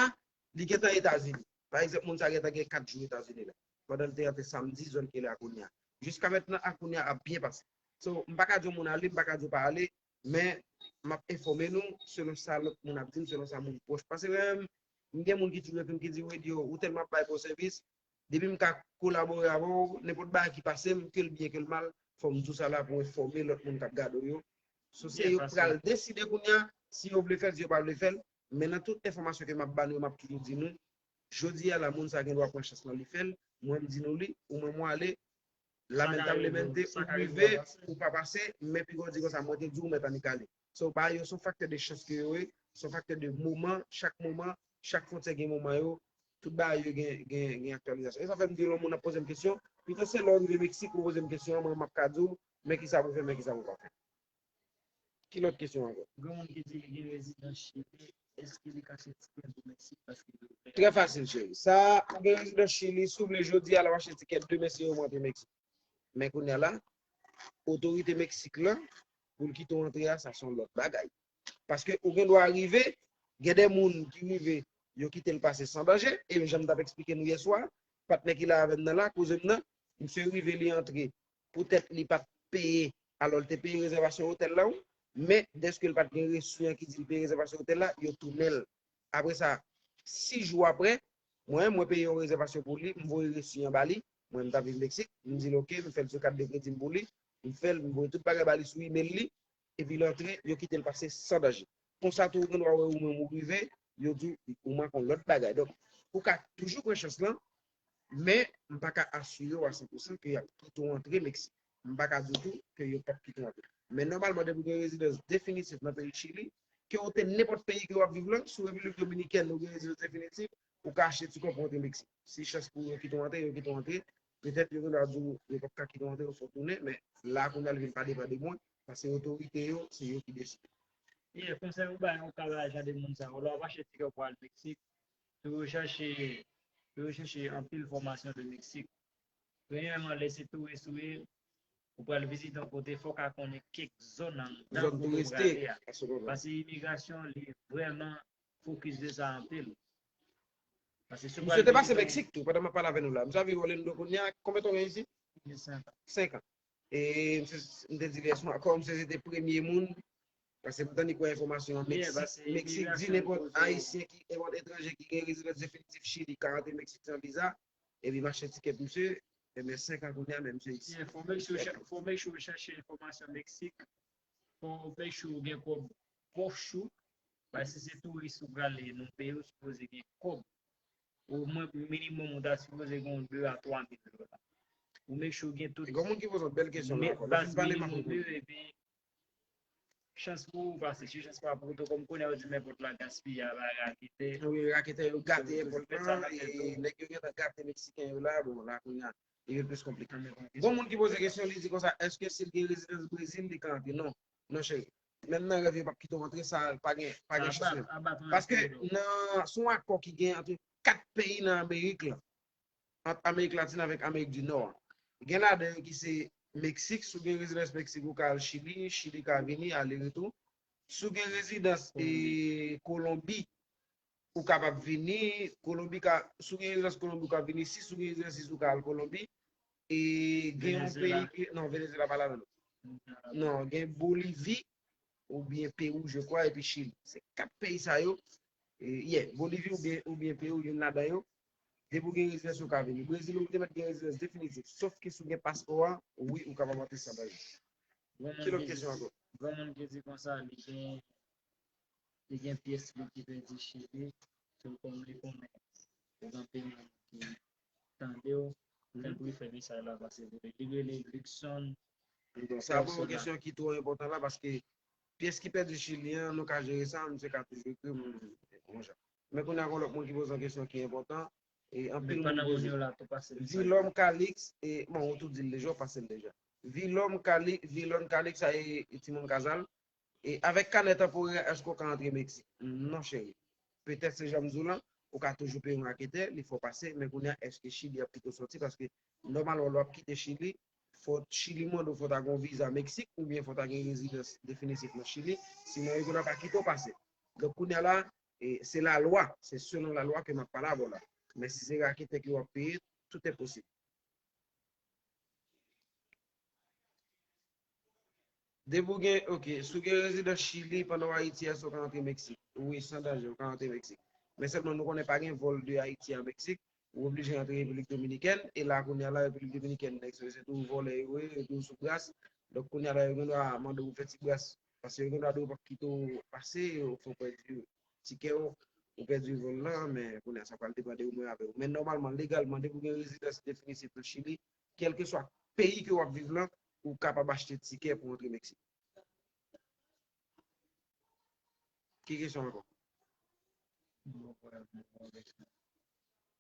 li gentan Etazini. Pa egzanp, moun sa gentan gen kat jou Etazini la. Pandan l te antre samdi, zòn ke l ye a kounye a. Jiska mentnan, a kounye a ap byen pase. So, m pa ka di yon moun ale, m pa ka di w pa ale, men m ap enfòme nou selon sa lòt moun ap di m, selon sa moun pwòch. Paske mwen menm, m gen moun ki toujou ekri m, ki di, Wade, yo, ou tèlman ap bay bon sèvis, depi m ka kolabore avè w, nenpòt bagay ki pase m, ke l byen, ke l mal, fò m di w sa la pou enfòme lòt moun k ap gade w yo. So, se yo k pral deside kounye a, si yo vle fè l, si yo pa vle fè l. Men nan tout enfòmasyon ke m ap ba nou yo, m ap toujou di nou, jodi a la, moun sa gen dwa pran chans lan, li fè l, mwen m di nou li, ou mwen mwen ale, lamentablemente, ou rive, ou pa pase, men piga w di konsa, mwen te di w, mèt annik ale. So, bagay yo, se yon faktè de chans ke yo ye, se yon faktè de moman, chak moman, chak fwontyè gen moman yo, tout bagay yo gen, gen, gen aktyalizasyon. E sa fè m di lè yon moun ap poze m kesyon, pito se lè w rive Meksik, ou poze m kesyon an, mwen m ap ka di w, men kisa pou fè, men kisa pou pa fè. Ki lòt kesyon ankò? Gen moun ki di li gen rezidans Chili, èske li ka achte tikè pou Meksik paske li ouvè? Trè fasil, cheri. Sa, ou gen rezidans Chili, si w vle jodi a, l ap achte tikè demen si yo rantre Meksik. Men kounye a la, otorite Meksik lan, pou l kite w antre a, sa se yon lòt bagay. Paske ou gen dwa rive, gen de moun ki rive, yo kite l pase san danje, e jan m t ap eksplike nou yè swa, patnè ki la avè m nan la, kouzen m nan, misye rive li antre, poutèt li pa t peye, alò l te peye rezèvasyon otèl la, wi, men dèske l pa t gen resi an ki di l peye rezèvasyon otèl la, yo tounen l. Apre sa, sis jou apre, mwen, mwen peye yon rezèvasyon pou li, m voye resi an ba li, mwen m t ap viv Meksik, m di l oke, m fè l sou kat de kredi m pou li, m fè l, m voye tout bagay ba li sou imèl li, epi l antre, yo kite l pase san danje. Konsa tou, ou gen dwa wè ou menm ou rive, yo di w ou manke yon lòt bagay. Donk, ou ka toujou pran chans lan, men m pa ka asire w a san pou san ke y ap kite w antre Meksik. M pa ka di w tou ke yo p ap kite w antre. Men nòmalman, depi w gen rezidans definitif nan peyi Chili, ke w te nenpòt peyi ke w ap viv lan, sou Repiblik Dominikèn ou gen rezidans definitif, ou ka achte ti kòb pou w antre Meksik. Si chans pou yo kite w antre, yo kite w antre. Petèt yo gen dwa di w yo p ap ka kite w antre, yo fè w tounen, men la kounye a li vin pa depann de mwen, paske otorite yo, se yo ki deside. Yeah, konsèy ou bay, ou ka bay jan de moun sa yo. Lè w ap achte tikè pou al Meksik, tou yo chèche, tou yo chèche anpil enfòmasyon de Meksik. Premyèman, lè se touris ou ye, ou pral vizite yon kote, fò w ka konnen kèk zòn anndan kote w prale a. Paske imigrasyon, li vrèman fokis de sa anpil. Paske si w pral vizite yon... Misye te pase Meksik tou, pandan m ap pale avè nou la. Misye ap viv Orlando kounye a, konbyen tan w gen isit? Gen senk an. Senk an. E misye, m te di l yè swa ankò, misye se te premye moun, paske m tande kwè enfòmasyon an, Meksik, Meksik di nenpòt Ayisyen ki, nenpòt etranje ki gen rezidans definitif Chili ka rantre Meksik san viza, epi m achte tikè pou misye, ebyen senk an kounye a, men misye isi. Yeah, fò make sure, fò make sure w chèche enfòmasyon Meksik, fò make sure w gen kòb pòch ou, paske si se touris ou prale nan peyi w, sipoze gen kòb. Omwen minimòm ou ta sipoze gen yon de a twa mil dola. Ou make sure w gen tout. Gen moun ki poze yon bèl kesyon la ankò. Lè w fin pale, m ap reponn. Epi chans pou ou, paske si chans pa pou ou, kòm kounye a yo di nenpòt la gaspiye a bay raketè. Wi, raketè yo gate nenpòt la, e nèg yo gentan gate Meksiken yo la, bon, la kounye a, li vin plis konplike. Gon moun ki poze kesyon, li di konsa, èske si l gen rezidans Brezil, li ka antre? Non, non, cheri. Menm nan rèv yo p ap kite w antre, sa pa gen, pa gen chans menm. Paske nan, se yon akò ki gen ant kat peyi nan Amerik la, ant Amerik Latin avèk Amerik di Nò a. Gen ladan yo ki se Meksik, si w gen rezidans Meksik, ou ka al Chili, Chili ka vini, ale retou. Si w gen rezidans, e, Kolonbi, ou kapab vini, Kolonbi ka, si w gen rezidans Kolonbi, ou ka vini isi, si w gen rezidans isi, ou ka al Kolonbi. E gen yon peyi ki, non, Venezuela pa ladan non. Non, gen Bolivi, oubyen Pewou, je crois, epi Chili. Se kat peyi sa yo, e, yeah, Bolivi oubyen, oubyen peyi w, youn ladan yo. Depi w gen rezidans, ou ka vini. Brezil, ou te mèt gen rezidans definitif. Sof ke si w gen paspò a, wi, ou kapab antre san danje. Ki lòt kesyon ankò? Granmoun ki di konsa, li gen, li gen pyès li ki pèdi Chili, sou kòm li konnen gen anpil moun ki tande w, tanpri fè mesaj la pase pou li. Li rele Luckson. Sa bon, yon kesyon ki twò enpòtan la, paske pyès ki pèdi Chili an, nou ka jere sa, misye ka toujou ekri m, monchè. Men kounye a, gen lòt moun ki poze yon kesyon ki enpòtan, e anpil moun poze. Vilòm Calix, e bon, ou tou di l deja, ou pase l deja. Vilòm Calix, Vilòm Calix, sa e, e timoun Kazal. E avèk kanè tanporè, èske w ka antre Meksik? Non, cheri. Petèt se jan m di w lan, ou ka toujou peye yon raketè, li fè w pase, men kounye a, èske Chili ap kite w soti? Paske nòmalman, lè w ap kite Chili, fò Chili mande w, fò w ta gen yon viza Meksik, oubyen fò w ta gen rezidans definitif nan Chili, sinon yo gendwa pa kite w pase. Donk, kounye a la, e se lalwa, se selon lalwa ke m ap pale avè w la. Men si se raketè ke w ap peye, tout est possible. Depi w gen, ok, si w gen rezidans Chili pandan w Ayiti a, èske w ka antre Meksik? Wi, san danje, w ka antre Meksik. Men sèlman nou konnen pa gen vòl de Ayiti a Meksik, ou oblije antre Repiblik Dominikèn, e la kounye a la Repiblik Dominikèn, nèg sa yo se tou vòlè yo ye, yo tou sou bras. Donk kounye a la yo gendwa mande w fè ti bras, paske yo gendwa di w p ap kite w pase, yo fè w pèdi tikè w, ou pèdi vòl lan, men kounye a sa pral depann de ou menm avè w. Men nòmalman, legalman, depi w gen rezidans definitif nan Chili, kèlkeswa peyi ke w ap viv lan, ou kapab achte tikè pou w antre Meksik. Ki kesyon ankò? Bon, bon, bon, bon, bon.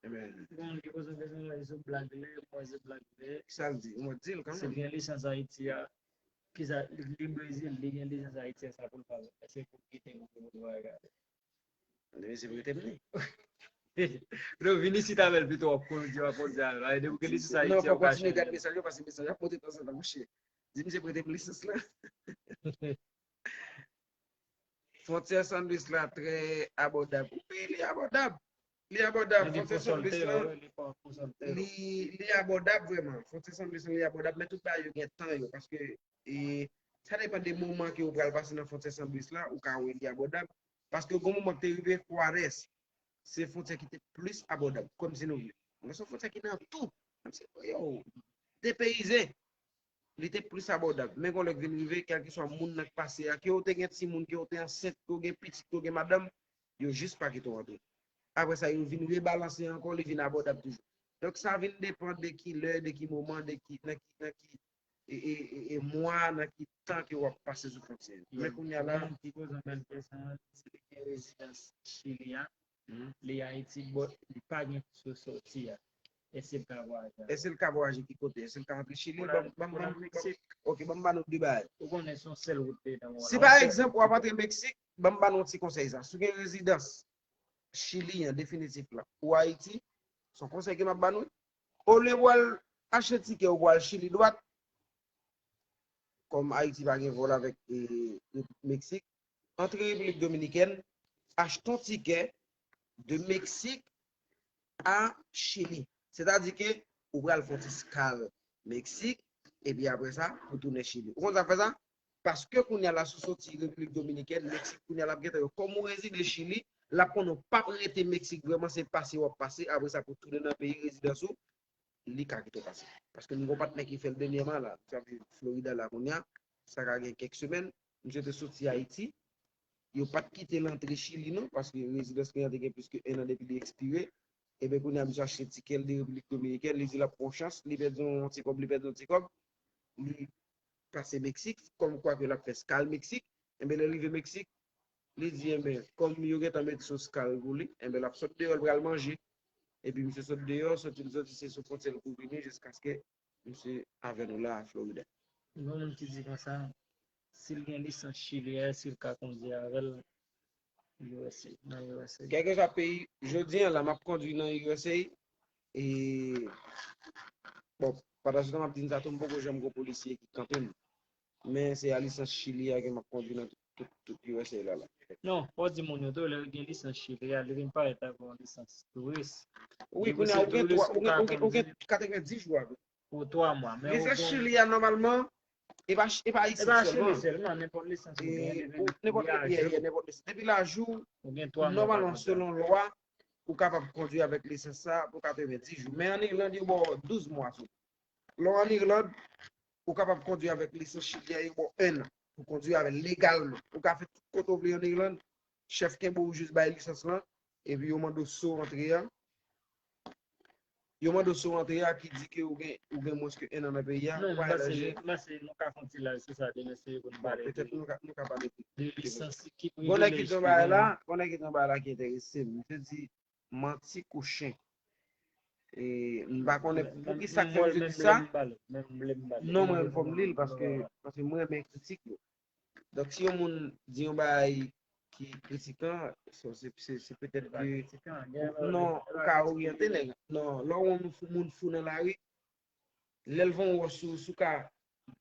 Ebyen, bon, li poze yon kesyon la, li sou blag lè, mwen se blag lè. Sa l di? Mwen di l kanmenm. Si l gen lisans Ayiti a, kisa, li, li Brezil, li gen lisans Ayiti a, sa pou l fè? Èske pou l kite pou l travay gade? Li se prete m li. Non, vin isit avè l pito, w ap kondi, w ap kondi avè l. Depi w gen lisans Ayiti a, w ka chanje. Non, fò w kontinye gade mesaj yo, paske mesaj yo ap monte tanzantan, monchè. Di misye prete m lisans lan. Fwontyè San Luis la trè abòdab. Wi, li abòdab. Li abòdab. Fwontyè San Luis la, li, li abòdab vrèman. Fwontyè San Luis la, li abòdab, men tout bagay yo gen tan yo, paske, e, sa depann de moman ke ou pral pase nan fwontyè San Luis la, ou ka wè li abòdab. Paske gon moman ki te rive Juárez, se fwontyè ki te plis abòdab, kòmsi nou vle. Men se yon fwontyè ki nan tou. Kòmsi, yo, depeyize. Li te plis abòdab. Men gon lè k vin rive, kèlkeswa moun nan k pase a, ke w te gen timoun, ke w te ansent, ke w gen pitit, ke w gen madanm, yo jis pa kite w antre. Apre sa, yo vin rebalanse ankò, li vin abòdab toujou. Donk, sa vin depann de ki lè, de ki moman, de ki, nan ki, nan ki, e, e, e, e mwa, nan ki tan ke w ap pase sou fwontyè a. Men kounye a la, moun ki poze yon bèl kesyon, si li gen rezidans Chili a, li Ayiti, but li pa gen sou sòti a. Èske l ka vwayaje? Èske l ka vwayaje ki kote? Èske l ka antre Chili? Ban m, ban m, ban m, ok, ban m ba nou de bagay. Ou konnen se yon sèl wout dedan. Si pa egzanp, w ap antre Meksik, ban m ba nou yon ti konsèy sa. Si w gen rezidans Chili an definitif la, ou Ayiti, se yon konsèy ke m ap ba nou. Olye w al achte tikè, ou pral Chili dwat, kòm Ayiti pa gen vòl avèk, e, Meksik, antre Repiblik Dominikèn, achte yon tikè de Meksik a Chili. Sètadi ke ou pral fè yon ti eskal Meksik, epi apre sa, ou tounen Chili. Ou konn sa k fè sa? Paske kounye a la, si w soti Repiblik Dominikèn, Meksik, kounye a la ap gentan yo. Kòm ou rezide Chili, l ap konnen w p ap rete Meksik vrèman, se pase w ap pase, apre sa pou tounen nan peyi rezidans ou, li ka kite w pase. Paske m gon patnè ki fè l dènyèman la, misye ap viv Florida la kounye a, sa ka gen kèk semèn, misye te soti Ayiti, yo pa t kite l antre Chili non, paske rezidans li an te gen plis ke en an depi li ekspire. Ebyen kounye a misye achte tikè l de Repiblik Dominikèn, li di l ap pran chans, li pèdi yon ti kòb, li pèdi yon ti kòb, li pase Meksik, kòm kwa ke l ap fè eskal Meksik, enben lè l rive Meksik, li di, enben, kòm yo gentan mete sou eskal pou li, enben l ap sot deyò, l pral manje. Epi misye sot deyò, soti l soti, se sou fwontyè l pou vini jiskaske misye avè nou la a Florida. Gen moun ki di konsa, si l gen lisans Chili a, èske l ka kondwi avè l U S A, nan U S A? Kèlkeswa peyi, jodi a la, m ap kondwi nan U S A, e, bon, pandan se tan m ap di n sa tou, m poko janm gon polisye ki kanpe m. Men se a lisans Chili a ke m ap kondwi nan tout, tout, tout U S A la, la. Non, fò w di moun yo tou, lè l gen lisans Chili a, li vin parèt avè yon lisans touris. Wi, kounye a, ou gen twa, ou gen, ou gen, ou gen katrevenndis jou avè l. Pou twa mwa. Men lisans Chili a, nòmalman, E pa, e pa E pa Ayiti Chili sèlman. Sèlman, nenpòt lisans ou E, genyen, ou- nenpòt vyaje, yeah, yeah, nenpòt lisans. Depi lajou, ou gen twa mwa. Nòmalman, Kanada. Selon lwa, ou kapab kondwi avèk lisans sa pou katrevenndis jou. Men an Irland, yo ba w douz mwa sou. Lè w an Irland, ou kapab kondwi avèk lisans Chili a, yo ba w en an pou kondwi avè l legalman. Ou ka fè tout kote w vle an Irland, chèf kenbe w jis bay lisans lan, epi yo mande w si w antre a. Yo mande w si w antre a ki di ke ou gen, ou gen mwens ke en an nan peyi a, Non, ou pa mwen alèje. se, mwen se, nou ka fè yon ti live sou sa demen, se pou nou Bon, pale petèt de, nou ka, nou ka pale de de lisans ki Gon nèg ki privilèj di yon ki bagay gen la, nan. Gon nèg ki di yon bagay la ki enterese m. Misye di manti kou chen. E m pa konnen Mwen- pou ki mwen- sa k fè mwen- misye mwen di vle sa. m pale, mwen vle m pale. Non, Mwen mwen vle fò m m li l pale. Paske, paske mwen renmen kritik yo. Donk si yon moun di yon bagay ki kritikan, so, se, se, se petèt Se pa ke kritikan, gen non, ou ka oryante nèg. Non, lè w wè yon fou- moun fou nan lari, lè l voye wòch sou, sou ka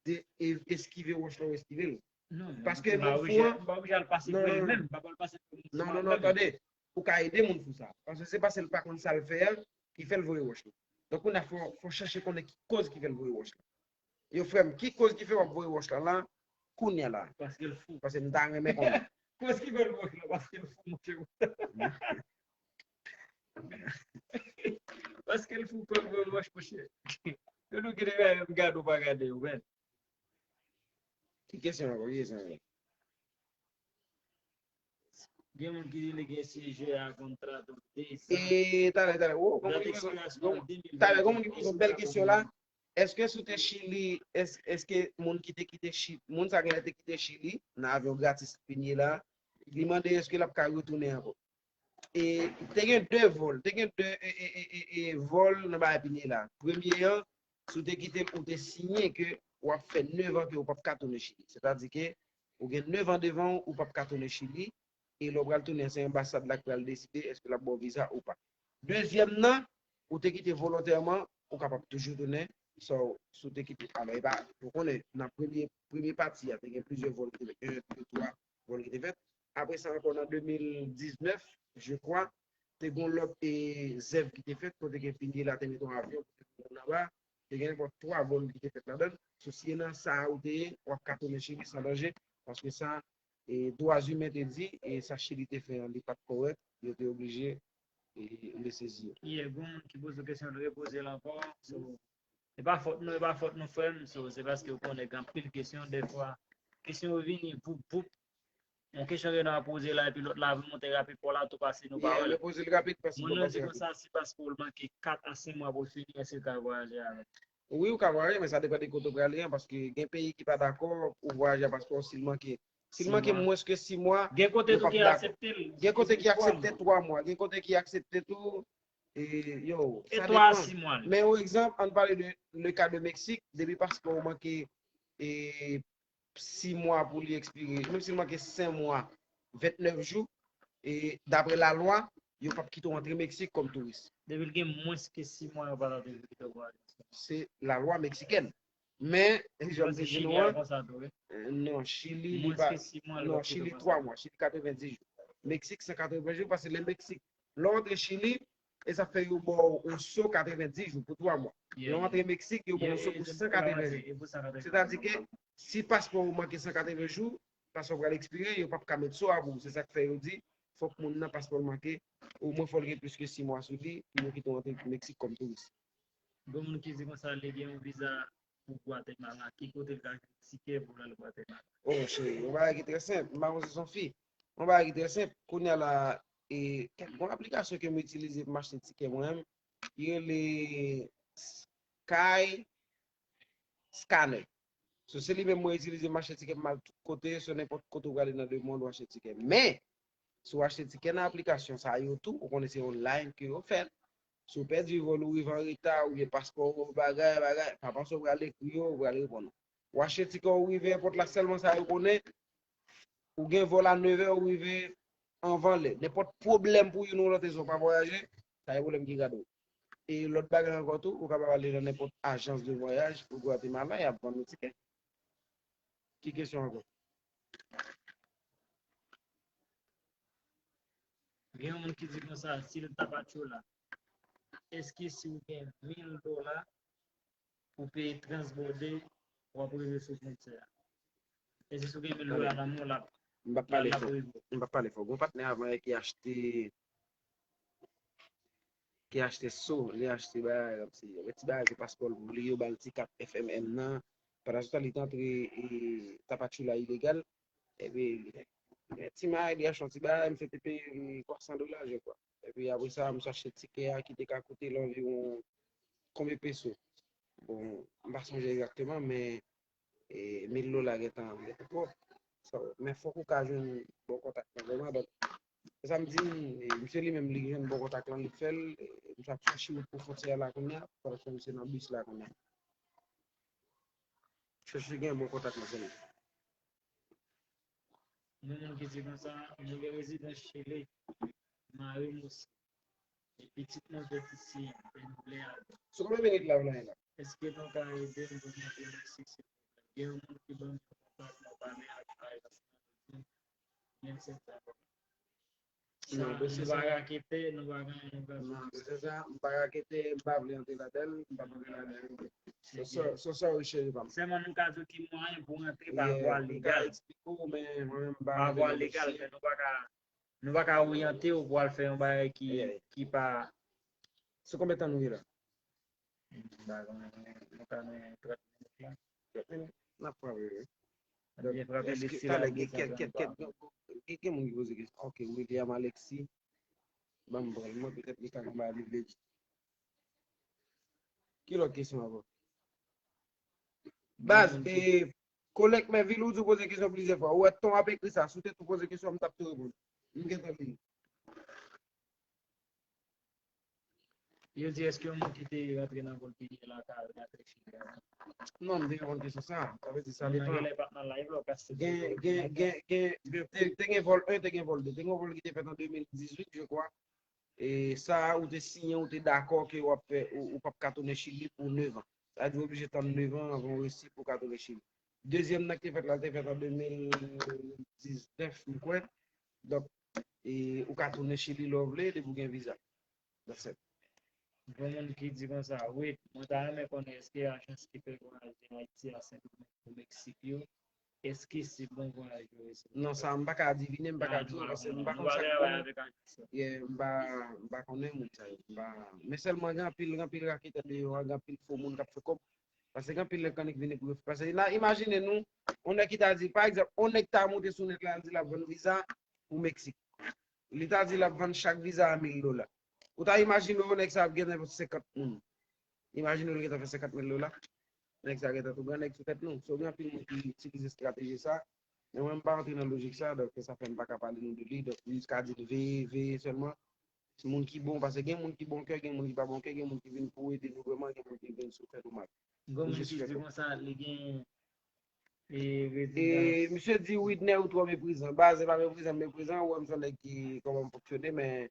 de, e- eskive wòch la ou eskive l. Non, Paske m pa moun oblije, fou an- m pa oblije al pase Non, pou li non, menm, m pa pral pase pou li. Non, non, non, tande. Ou ka ede moun fou sa. Paske se pa se l pa konn sa l fè a ki fè l voye wòch la. Donk, kounye a fò, fò chèche konnen ki koz ki fè l voye wòch la. Yo, frè m, ki koz ki fè w ap voye wòch la la, kounye a la? Paske l fou. Paske m ta renmen konnen. Koz ki fè l voye wòch la, paske l fou, monchè. Paske l fou, koz voye wòch, monchè. Yo nou gade, menm gade ou pa gade, ou menm. Ki kesyon ankò? Ki kesyon ankò? Gen moun ki di li gen sijè a kontra tou de san. E talè, talè. Wo, gon Dat moun ki ekspirasyon poze, an de mil talè, gon moun ki venntwa. poze yon bèl kesyon la. Èske si w te Chili, èske, èske moun ki te kite Chili, moun sa gen lè te kite Chili, nan avyon gratis Pinye la, li mande èske l ap ka retounen ankò? E te gen de vòl, te gen de e, e, e, e, e, vòl nan bagay Pinye la. Premye an, si w te kite l, ou te siyen ke w ap fè nèf an ke w p ap ka tounen Chili. Sètadi ke ou gen nèf an devan w, ou p ap ka tounen Chili. E lè w pral tounen, se anbasad la k pral deside èske l ap ba w viza ou pa. Dezyèm nan, ou te kite volontèman, ou kapab toujou tounen. So, si w te kite, alò, e pa, ou konnen, nan premye, premye pati a, te gen plizyè vòl ki te fèt, en, de, twa vòl ki te fèt. Apre sa ankò, nan de mil diznèf, je crois, te gen lòt e, zèv ki te fèt, kote ke Pinye la te mete yon avyon pou te moun anba, te gen nenpòt twa vòl ki te fèt ladan l. So, si e nan sa a ou te ye, w ap ka tounen Chili san danje, paske sa, e, dwa imen te di, e sa Chili te fè an, li pa t kòrèk, yo te oblije e, resezi yo. Yeah, gon moun ki poze kesyon, l repoze l ankò. So, e pa fòt nou, e pa fòt nou, frè m. So, se paske ou konnen gen anpil kesyon, dèfwa, kesyon yo vini, voup, voup. Yon kesyon ke nou ap poze la, epi lòt la vin monte rapid, pou la tou pase nou Yeah, pawòl. Repoze l rapid, paske Moun nou nan pase di rapid. Konsa, si paspò w manke kat a senk mwa pou w fini, èske l ka vwayaje avè l? Wi, ou ka vwayaje, men sa depann de kote w prale an, paske gen peyi ki pa dakò ou vwayaje a paspò si l manke. Si l manke mwens ke sis mwa, Gen kote yo tou p ap ki dakò. Aksepte l. Gen kote ki Twa mwa. Aksepte twa mwa, gen kote ki aksepte tou, e, yo, E sa twa a depann. sis mwa. Men yon egzanp, ann pale de le ka de Meksik, depi paspò ou manke e, sis mwa pou li ekspire, menm si l manke senk mwa, vennèf jou, e dapre lalwa, yo p ap kite w antre Meksik kòm touris. Depi l gen mwens ke sis mwa, yo pa t ap kite w antre. Se lalwa meksikèn. Men, jan m te di nou an, Konsa tou, wi. non, Chili, li Mwens pa, ke sis mwa, yo non, pa kite Chili w twa antre. Mwa, Chili katrevenndis jou. Meksik, se katreven jou, paske lè Meksik, lè w antre Chili, e sa fè yo ba w yon so katrevenndis jou pou twa mwa. Lè w antre Meksik, yo ba w yon so pou san katreven jou. Sètadi ke si paspò ou manke san katreven jou, paspò pral ekspire, yo p ap ka met so a pou ou. Se sa k fè yo di, fòk moun nan paspò l manke, omwen fò l gen plis ke sis mwa sou li, pou yo kite w antre Meksik kòm touris. Gen moun ki di konsa, li gen yon viza pou Gwatemala, ki kote l ka jwenn tikè pou l al Gwatemala? Oh, cheri, yon bagay ki trè senp. M pa panse se yon fi. Yon bagay ki trè senp. Kounye a la, e, kèk bon aplikasyon ke m itilize pou m achte tikè mwen menm, li rele Sky Scanner. So, se li menm mwen itilize, m achte tikè, m al tout kote, sou nenpòt kote ou prale nan lemonn, ou achte tikè. Men, si w achte tikè nan aplikasyon sa yo tou, ou konnen se online ke yo fè l. Si w pèdi vòl ou, rive an reta, oubyen paspò ou, bagay, bagay, pa panse w pral ekri yo, ou pral reponn ou. Ou achte tikè, ou rive èpòt la, sèlman sa yo konnen, ou gen vòl a nevè, ou rive anvan lè. Nenpòt pwoblèm pou youn ou lòt rezon pa vwayaje, sa se pwoblèm ki gade w. E lòt bagay ankò tou, ou kapab ale nan nenpòt ajans de vwayaj pou Gwatemala, y ap vann nou tikè. Ki kesyon ankò? Gen yon moun ki di konsa, si l Tapachula, èske si w gen mil dola, ou peye transbòde, w ap rive sou fwontyè a. E se si w gen mil dola nan men w, l ap, m p ap pale fò. M p ap pale fò. Gon patnè avè mwen ki achte, ki achte so, li achte bagay, kòmsi, yon ti bagay sou paspò l pou li, yo ba l ti kat F M M nan. Pandan se tan, li t antre, e, Tapachula ilegal. Epi, ti may li achte yon ti bagay, misye te peye m twa san dola, je kwa. Epi apre sa, misye achte tikè a ki te ka koute l anviwon konbyen peso? Bon, m pa sonje egzakteman, men e, mil dola gentan, gentan twòp. So, men fòk ou ka jwenn bon kontak lan vrèman. Donk, se sa m di, e, misye li menm, li jwenn bon kontak lan, li fè l, e, misye ap chèche wout pou fwontyè la kounye a, paske misye nan bis la kounye a. Chèche gen bon kontak lan, se li. Gen moun ki di konsa, mwen gen rezidans Chili, mari m osi. E pitit mwen fèt isi, e m vle al. Sou konbyen minit la ou la la? Èske nou ka ede m pou m monte Meksik, silvouplè? Gen yon moun ki ban m kontak mwen, pale ak ajans lan, li di m, gen sèt sa. Non, dosye sa, nou pa ka kite, nou pa ka, nou pa ka. Non, dosye sa, m pa ka kite, m pa vle antre ladan l, m p ap antre ladan l. So, so, so sorry, cheri pa m. Sèlman nou ka di w ki mwayen pou w antre pa vwa legal. Yeah, m ka eksplike w, men mwen menm m pa antre nan dosye. Pa vwa legal, men nou pa ka, nou pa ka oryante w pou al fè yon bagay ki, ki pa. Sou konbyen tan nou ye la? M pa konnen, nou ka nan trant minit la. Trant minit? N ap frape, wi. Donk, èske talè gen kèk, kèk, kèk, gen, gen moun ki poze kesyon. Ok, William Alexis. Ban m pran l, mwen, petèt li ka gen bagay li vle di. Ki lòt kesyon ankò? Baz, e, Kolèk Mèvil, ou di w poze kesyon plizyè fwa. Ou wè ton ap ekri sa. Si w te tou poze kesyon, m t ap tou reponn. M gentan li. Yo di, èske yon moun ki te rantre nan Volpini la ka rantre Chili ankò? Non, m te reponn kesyon sa. Sa vle di, sa depann. Gen, gen, gen, gen, gen, te, te gen vòl en, te gen vòl de. Te gen yon vòl ki te fèt an de mil dizuit, je kwa. E sa, ou te siyen, ou te dakò ke w ap fè, ou, ou p ap ka tounen Chili pou nevan. Sa vle di, w oblije tann nevan anvan w resi pou w ka tounen Chili. Dezyèm nan ki te fèt la, te fèt an de mil diznèf, m kwè. Donk, e, ou ka tounen Chili lè w vle, depi w gen viza. That's it. Gen moun ki di konsa, wi, mwen ta renmen konnen èske ajans ki fè vwayaje Ayiti a Sendomeng pou Meksik yo, èske se bon vwayaj yo resevwa? Non, sa m pa ka adivine, m pa ka di w, paske m pa konn sa k bon. Yeah, m pa, m pa konnen moun sa yo. M pa, men sèlman gen anpil, gen anpil raketè deyò a, gen anpil fo moun k ap fè kòb. Paske gen anpil nèg k annik vini pou yo fè. Paske la, imajine nou, yon nèg ki ta di, pa egzanp, yon nèg ta monte sou nèt la, l di l ap vann viza pou Meksik. Li ta di l ap vann chak viza a mil dola. Ou ta imajine yon nèg sa ap gentan fè senkant moun. Imajine l gentan fè senkant mil dola. Nèg sa gentan tou gran nèg sou tèt nou. So, gen anpil moun ki itilize estrateji sa. Men mwen, m pa rantre nan lojik sa, donk sa fè m pa ka pale nou de li. Donk, m jis ka di l veye, veye sèlman. Moun ki bon, paske gen moun ki bon kè, gen moun ki pa bon kè, gen moun ki vin pou ede nou vrèman, gen moun ki vin sou fè nou mal. Gen moun ki di konsa, li gen, e, rezidans. E, misye di, Widner, ou twò meprizan. Baz, se pa meprizan, m meprizan, ou wè m se yon nèg ki, kòman m fonksyone, men,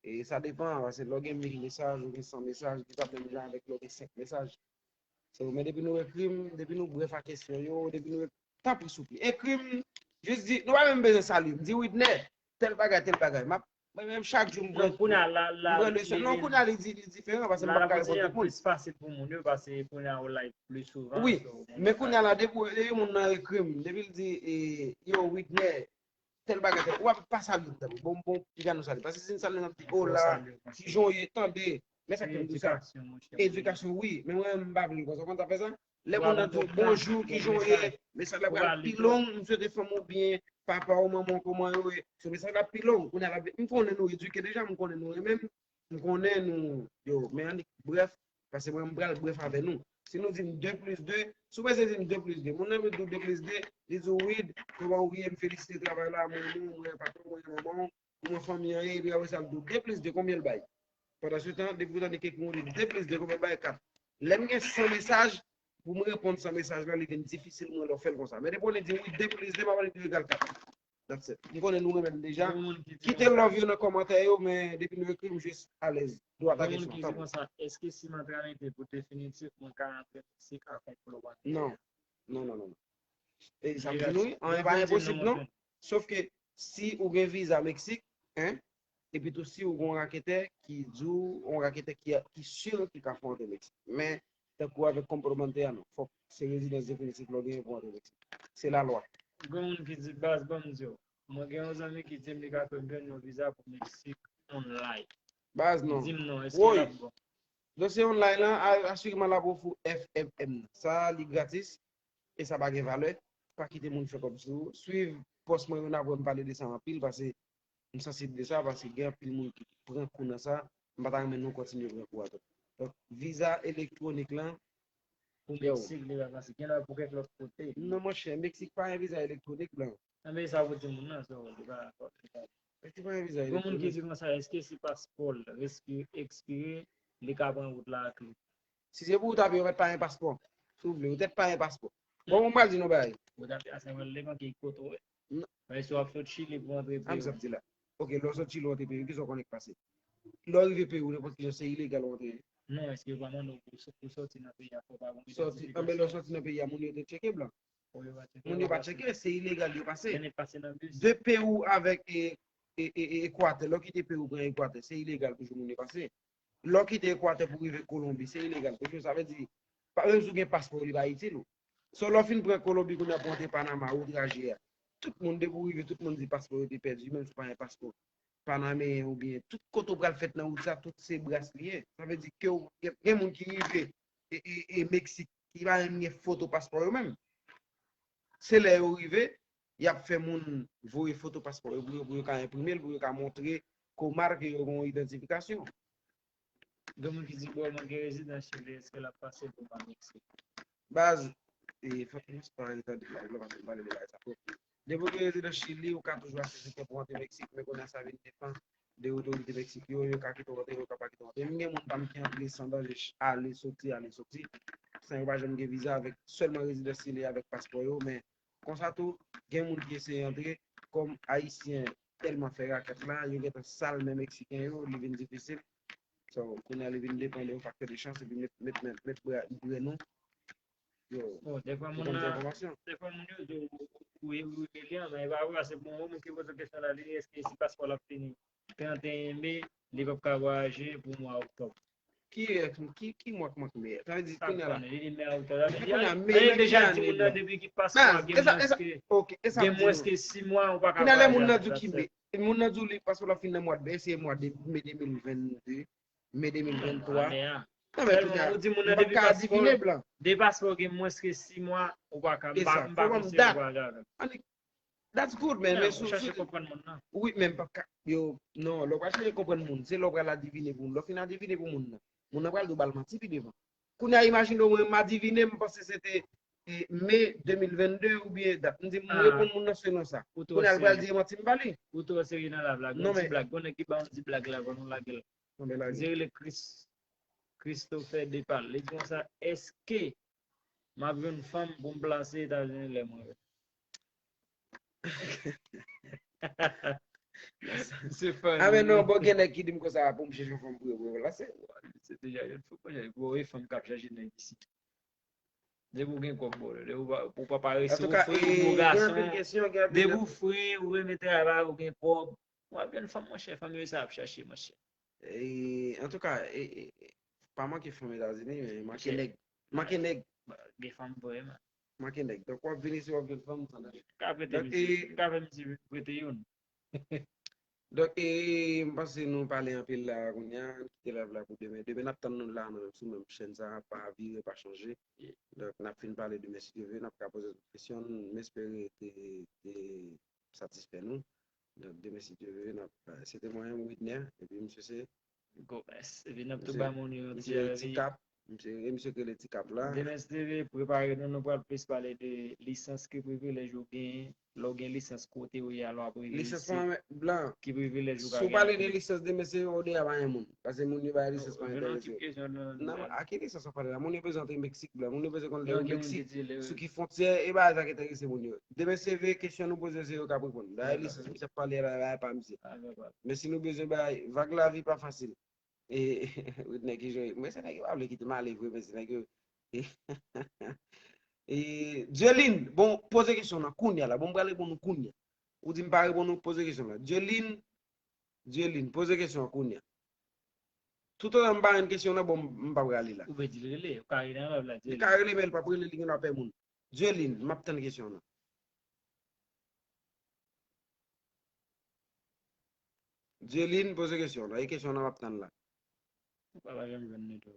e, sa depann, paske lè w gen mil mesaj, ou gen san mesaj, li pa menm jan avèk lè w gen senk mesaj. So, men depi nou ekri m, depi nou brèf a kesyon yo, depi nou, tanpri, souple, ekri m, jis di, nou pa menm bezwen salye m, di, Widner, tèl bagay, tèl bagay. M ap, mwen menm, chak jou, m pran, m pran leson. Non, kounye a, li, li diferan, paske m p ap ka reponn tout moun. Plis fasil pou moun yo, paske kounye a, ou live plis souvan. Wi, men kounye a la, depi, depi moun nan ekri m, depi l di, e, yo, Widner, tèl bagay, tèl, w ap pa salye m tanpri. Bon, bon, piga nou salye. Paske si n salye, n ap di, o la, kijan w ye, tande. Men sa k fè m di sa. Edikasyon, wi. Men mwen, m pa vle konsa. Ou konn sa fè sa? Lè moun nan di w bonjou, kijan w ye, mesaj la pral pi long, m swete fanm ou byen papa w, manman w, kòman yo ye. So, mesaj la pi long. Kounye a, m konnen nou edike deja, m konnen nou renmen m. M konnen nou, yo, men annik brèf, paske mwen, m pral brèf avè nou. Si nou di m de plis de, si w bezwen di m de plis de, moun nan vle di w de plis de, li di w, Wid, kòman w ye, m felisite travay la, mwen, mwen, mwen, patwon, mwen, manman w, kòman fanmi an ye, epi apre sa, l di w de plis de, konbyen l bay? Pandan se tan, depi w tande kèk moun di de plis de, konbyen l bay? Kat. Lè m gen san mesaj, pou m reponn san mesaj la, li vin difisil mwen lè w fè l konsa. Men depi w di m, wi, de plis de, m ap di w egal kat. That's it. M konnen nou renmen m deja. Kite love yo nan kòmantè yo, men depi nou ekri m, jis alèz. Dwat a kesyon. Gen moun ki di konsa, èske si m antre Ayiti pou definitif, mwen ka antre Meksik ak yon plo bann? Non. Non, non, non, non. E sa m di nou, anyen pa enposib, non. Sof ke si ou gen viza Meksik, en, epi tou si ou gen yon raketè ki di w, yon raketè ki, ki si ki ka fè w antre Meksik. Men, tankou avèk Comprobantea, non. Fòk se rezidans definitif lè w genyen pou antre Meksik. Se lalwa. Gen moun ki di, baz, ban m di w. Mwen gen yon zanmi ki di m li ka fè m jwenn yon viza pou Meksik online. Baz, non. Li di m non, èske l ap bon? Dosye online lan, asireman l ap ofri w F M M. Sa, li gratis, e sa pa gen valè. Pa kite moun fè kòb sou ou. Swiv pòs mwen yo, n ap wè m pale de sa anpil, paske m sansib de sa, paske gen anpil moun ki pran kou nan sa. M pa ta renmen nou kontinye pran kou a tou. Donk, viza elektwonik lan, Pou Meksik, li pa fasil. Gen lè pou kèk lòt kote. Non, monchè, Meksik pa gen viza elektwonik, blan. Anben, sa pou di moun nan, so, li pa. Meksik pa gen viza Gen moun ki elektwonik. Di konsa, èske si paspò l ekspire, li ka pran wout la ak li? Si se pou ou tape, ou mèt pa gen paspò. Si w vle, ou tèt pa gen paspò. Bon, mwen pral di nou bagay. Ou tape a sa mwen levan ki kote w ye. Non. Men si w ap sot Chili pou antre An Peru. Sa di la. Ok, lè w sot Chili, w antre Peru, ki sa w konnen k pase? Lè w rive Peru, nenpòt ki jan, se ilegal w antre. Non, èske yo pa mande w pou sot- pou soti nan peyi a, fò w pa gen Soti, anben lè w soti nan peyi a, moun yo te tcheke, blan. Pou yo pa tcheke. Moun yo pa tcheke, se ilegal yo pase. Gen nèg pase nan bis. De Peru avèk e, e, e, e Ekwatè, lè w kite Peru, pran Ekwatè, se ilegal toujou moun yo pase. Lè w kite Ekwatè pou rive Kolonbi, se ilegal toujou. Sa vle di, pa menm si w gen paspò, li pa itil ou. So, lè w fin pran Kolonbi, kounye a pou antre Panama, ou traje a. Tout moun, depi w rive, tout moun di paspò yo te pèdi, menm si w pa gen paspò panameyen oubyen tout kote w pral fèt nan wout sa, tout se bras li ye. Sa vle di ke w, gen, gen moun ki rive e, e, e Meksik, ki pa menm gen foto paspò yo menm. Se lè yo rive, y ap fè moun voye foto paspò yo pou yo, pou yo ka enprime l, pou yo ka montre komar ke yo gen yon idantifikasyon. Gen moun ki di, bon, mwen gen rezidans Chili, èske l ap pase pou m al Meksik? Baz, e, fòk nou pa retande live la, paske m pale de bagay sa twòp. Depi w gen rezidans Chili, ou ka toujou aksepte pou antre Meksik, men kounye a sa vin depann de otorite Meksik yo, yo ka kite w antre, yo ka pa kite w antre. M gen moun pa m ki antre san danje, ch- ale, soti, ale, soti. San yo pa janm gen viza avèk sèlman rezidans Chili avèk paspò yo, men konsa tou, gen moun ki eseye antre, kòm Ayisyen tèlman fè rakèt la, yo gentan sal men Meksiken yo, li vin difisil. So, kounye a li vin depann de yon faktè de chans, epi met, met, met, met brè, brè nou. Yo, Bon, dèfwa ou moun konn fè nan, enfòmasyon. Dèfwa moun yo di w, ou, ou rebelyan, men e pa vre, se bon, moun ki poze kesyon la, li di, èske si paspò l ap fini trannteyen me, li p ap ka vwayaje pou mwa oktòb? Ki, ki, ki mwa k manke meyè? Sa vle di, Sa kounye a la. Konnen, li di mè oktòb. Sa vle Kounye di, a, a, meyè yo deja ki di ane moun la. Nan depi ki paspò a Baz, gen e sa, mwens e sa, ke, ok, e sa gen m di mwens nou. Ke sis mwa, ou pa ka Kounye a lè moun vwayaje nan avèk di w sa, ki sa. be, moun nan di w li paspò l ap fin nan mwa de, se mwa de me de mil venn de, me de mil venn twa. Ane a. Non, men Sèlman, kounye a, ou di moun m nan pa depi ka paspò, adivine, blan. De paspò gen mwens ke sis mwa, ou pa ka, E m pa, sa, m pa fò ban m konsidere dat. Vwayaje avè m. Ani, that's good, man. Non, Men ou sou, chache sou, konprann moun nan. wi, men m p ap ka, yo, non, lè w pral chache konprann moun, se lè w pral adivine pou moun. Lè w fin adivine pou moun nan, moun nan pral di w ba l manti pi devan. Kounye a, imajine w, mwen, m adivine, m panse se te e, me de mil venn de oubyen dat. M di, m Ah. Reponn moun nan selon sa. Ou twò Kounye a, l pral serye. Di manti m pale. Ou twò serye nan live la. Non, Gon ti men blag. Gon nèg ki ba yon ti blag la, ban nou lage l. Non, men la, Li rele Chris, Christopher Depal. Li di konsa, èske m ap jwenn fanm pou m plase Etazini lè mwen vini? Se funny. Ah, men non, bon, gen nèg ki di m konsa pou m chèche yon fanm pou yo, pou yo plase. Se deja jwenn fanm, mwen, gwo e fanm k ap chache nèg isi. Depi w gen kòb, bro, depi w pa, ou pa parese, ou fre, ou bon gason. Depi w fre, ou renmen travay, ou gen kòb, w ap jwenn fanm, monchè, fanm yo sa ap chache, monchè. E, antouka, e, e, e, pa manke fanm Etazini, men manke nèg. Manke nèg. Gen fanm vre, man. Manke nèg. Donk, w ap vini si w ap jwenn fanm, san danje. Ka prete m, ka fè m ti prete youn. Donk, e, m panse nou pale anpil la kounye a, n kite live la pou demen. Demen n ap tann nou la, nou menm sou menm chèn sa, pa vire, pa chanje. Donk, n ap fin pale demen si Dye vle, n ap ka poze tout kesyon, m espere te, te satisfè nou. Donk, demen si Dye vle, n ap, se te mwen menm, Widner, epi misye se Gomez. Epi n ap tou ba moun yo yon ti Ti Kap. Misye, e misye ki rele Ti Kap la. Demen si Dye vle, prepare nou, nou pral plis pale de lisans ki privilèj ou genyen, lè w gen lisans kote ou ye a, lè w ap rive isi, blan. Ki privilèj ou ka genyen. Si w pale de lisans demen, se yo deja pa gen moun. Paske moun yo bay lisans pa enterese yo. Non, a ki lisans w ap pale la? Moun yo bezwen antre Meksik, blan. Moun yo bezwen konn lè yo Meksik, sou ki fwontyè, e bagay sa ki enterese moun yo. Demen se vre kesyon nou poze, se yo k ap reponn. Dayè lisans misye ap pale la, la pa misye. Men si nou bezwen bay vag, lavi pa fasil. E, Widner ki jwe. Mwen se nèg yo pa vle kite m ale vre, men se nèg yo. E, Dieline, bon, poze kesyon nan kounye a la. Bon, m pral reponn ou kounye a. Ou di m pa reponn ou, poze kesyon la. Dieline, Dieline, poze kesyon an kounye a. Toutotan m pa jwenn kesyon nan, bon, m p ap rale la. Ou vle di l rele, ou ka rele nan live la, di Li ka rele, men l p ap rele, li gen dwa pè moun. Dieline, m ap tann kesyon nan. Dieline, poze kesyon nan. E kesyon nan m ap tann la. Ou pa pa janm jwenn li tou.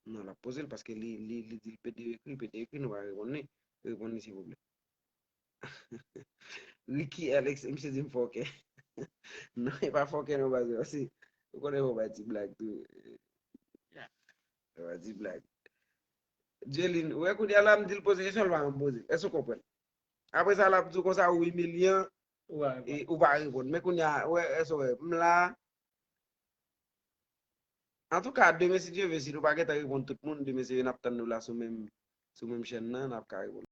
Non, l ap poze l paske li, li, li di l pede ekri, pede ekri, nou pa reponn li. Reponn li, silvouplè. Ricky Alex, misye di m fòkè. Non, e pa fòkè non, baz, se, ou konnen fò bay ti blag tou. Fò bay ti blag. Dieline, ou wè kounye a la, m di l poze kesyon, l pa janm poze. Èske w konprann? Apre sa, l ap di w konsa, ou imilyan, Ou pa e ou pa reponn. Men kounye a, ou wè, èske w wè, m la. Antouka, demen, si Dye vle, si nou pa gentan reponn tout moun, demen, se n ap tann nou la sou menm, sou menm chèn nan, n ap ka reponn.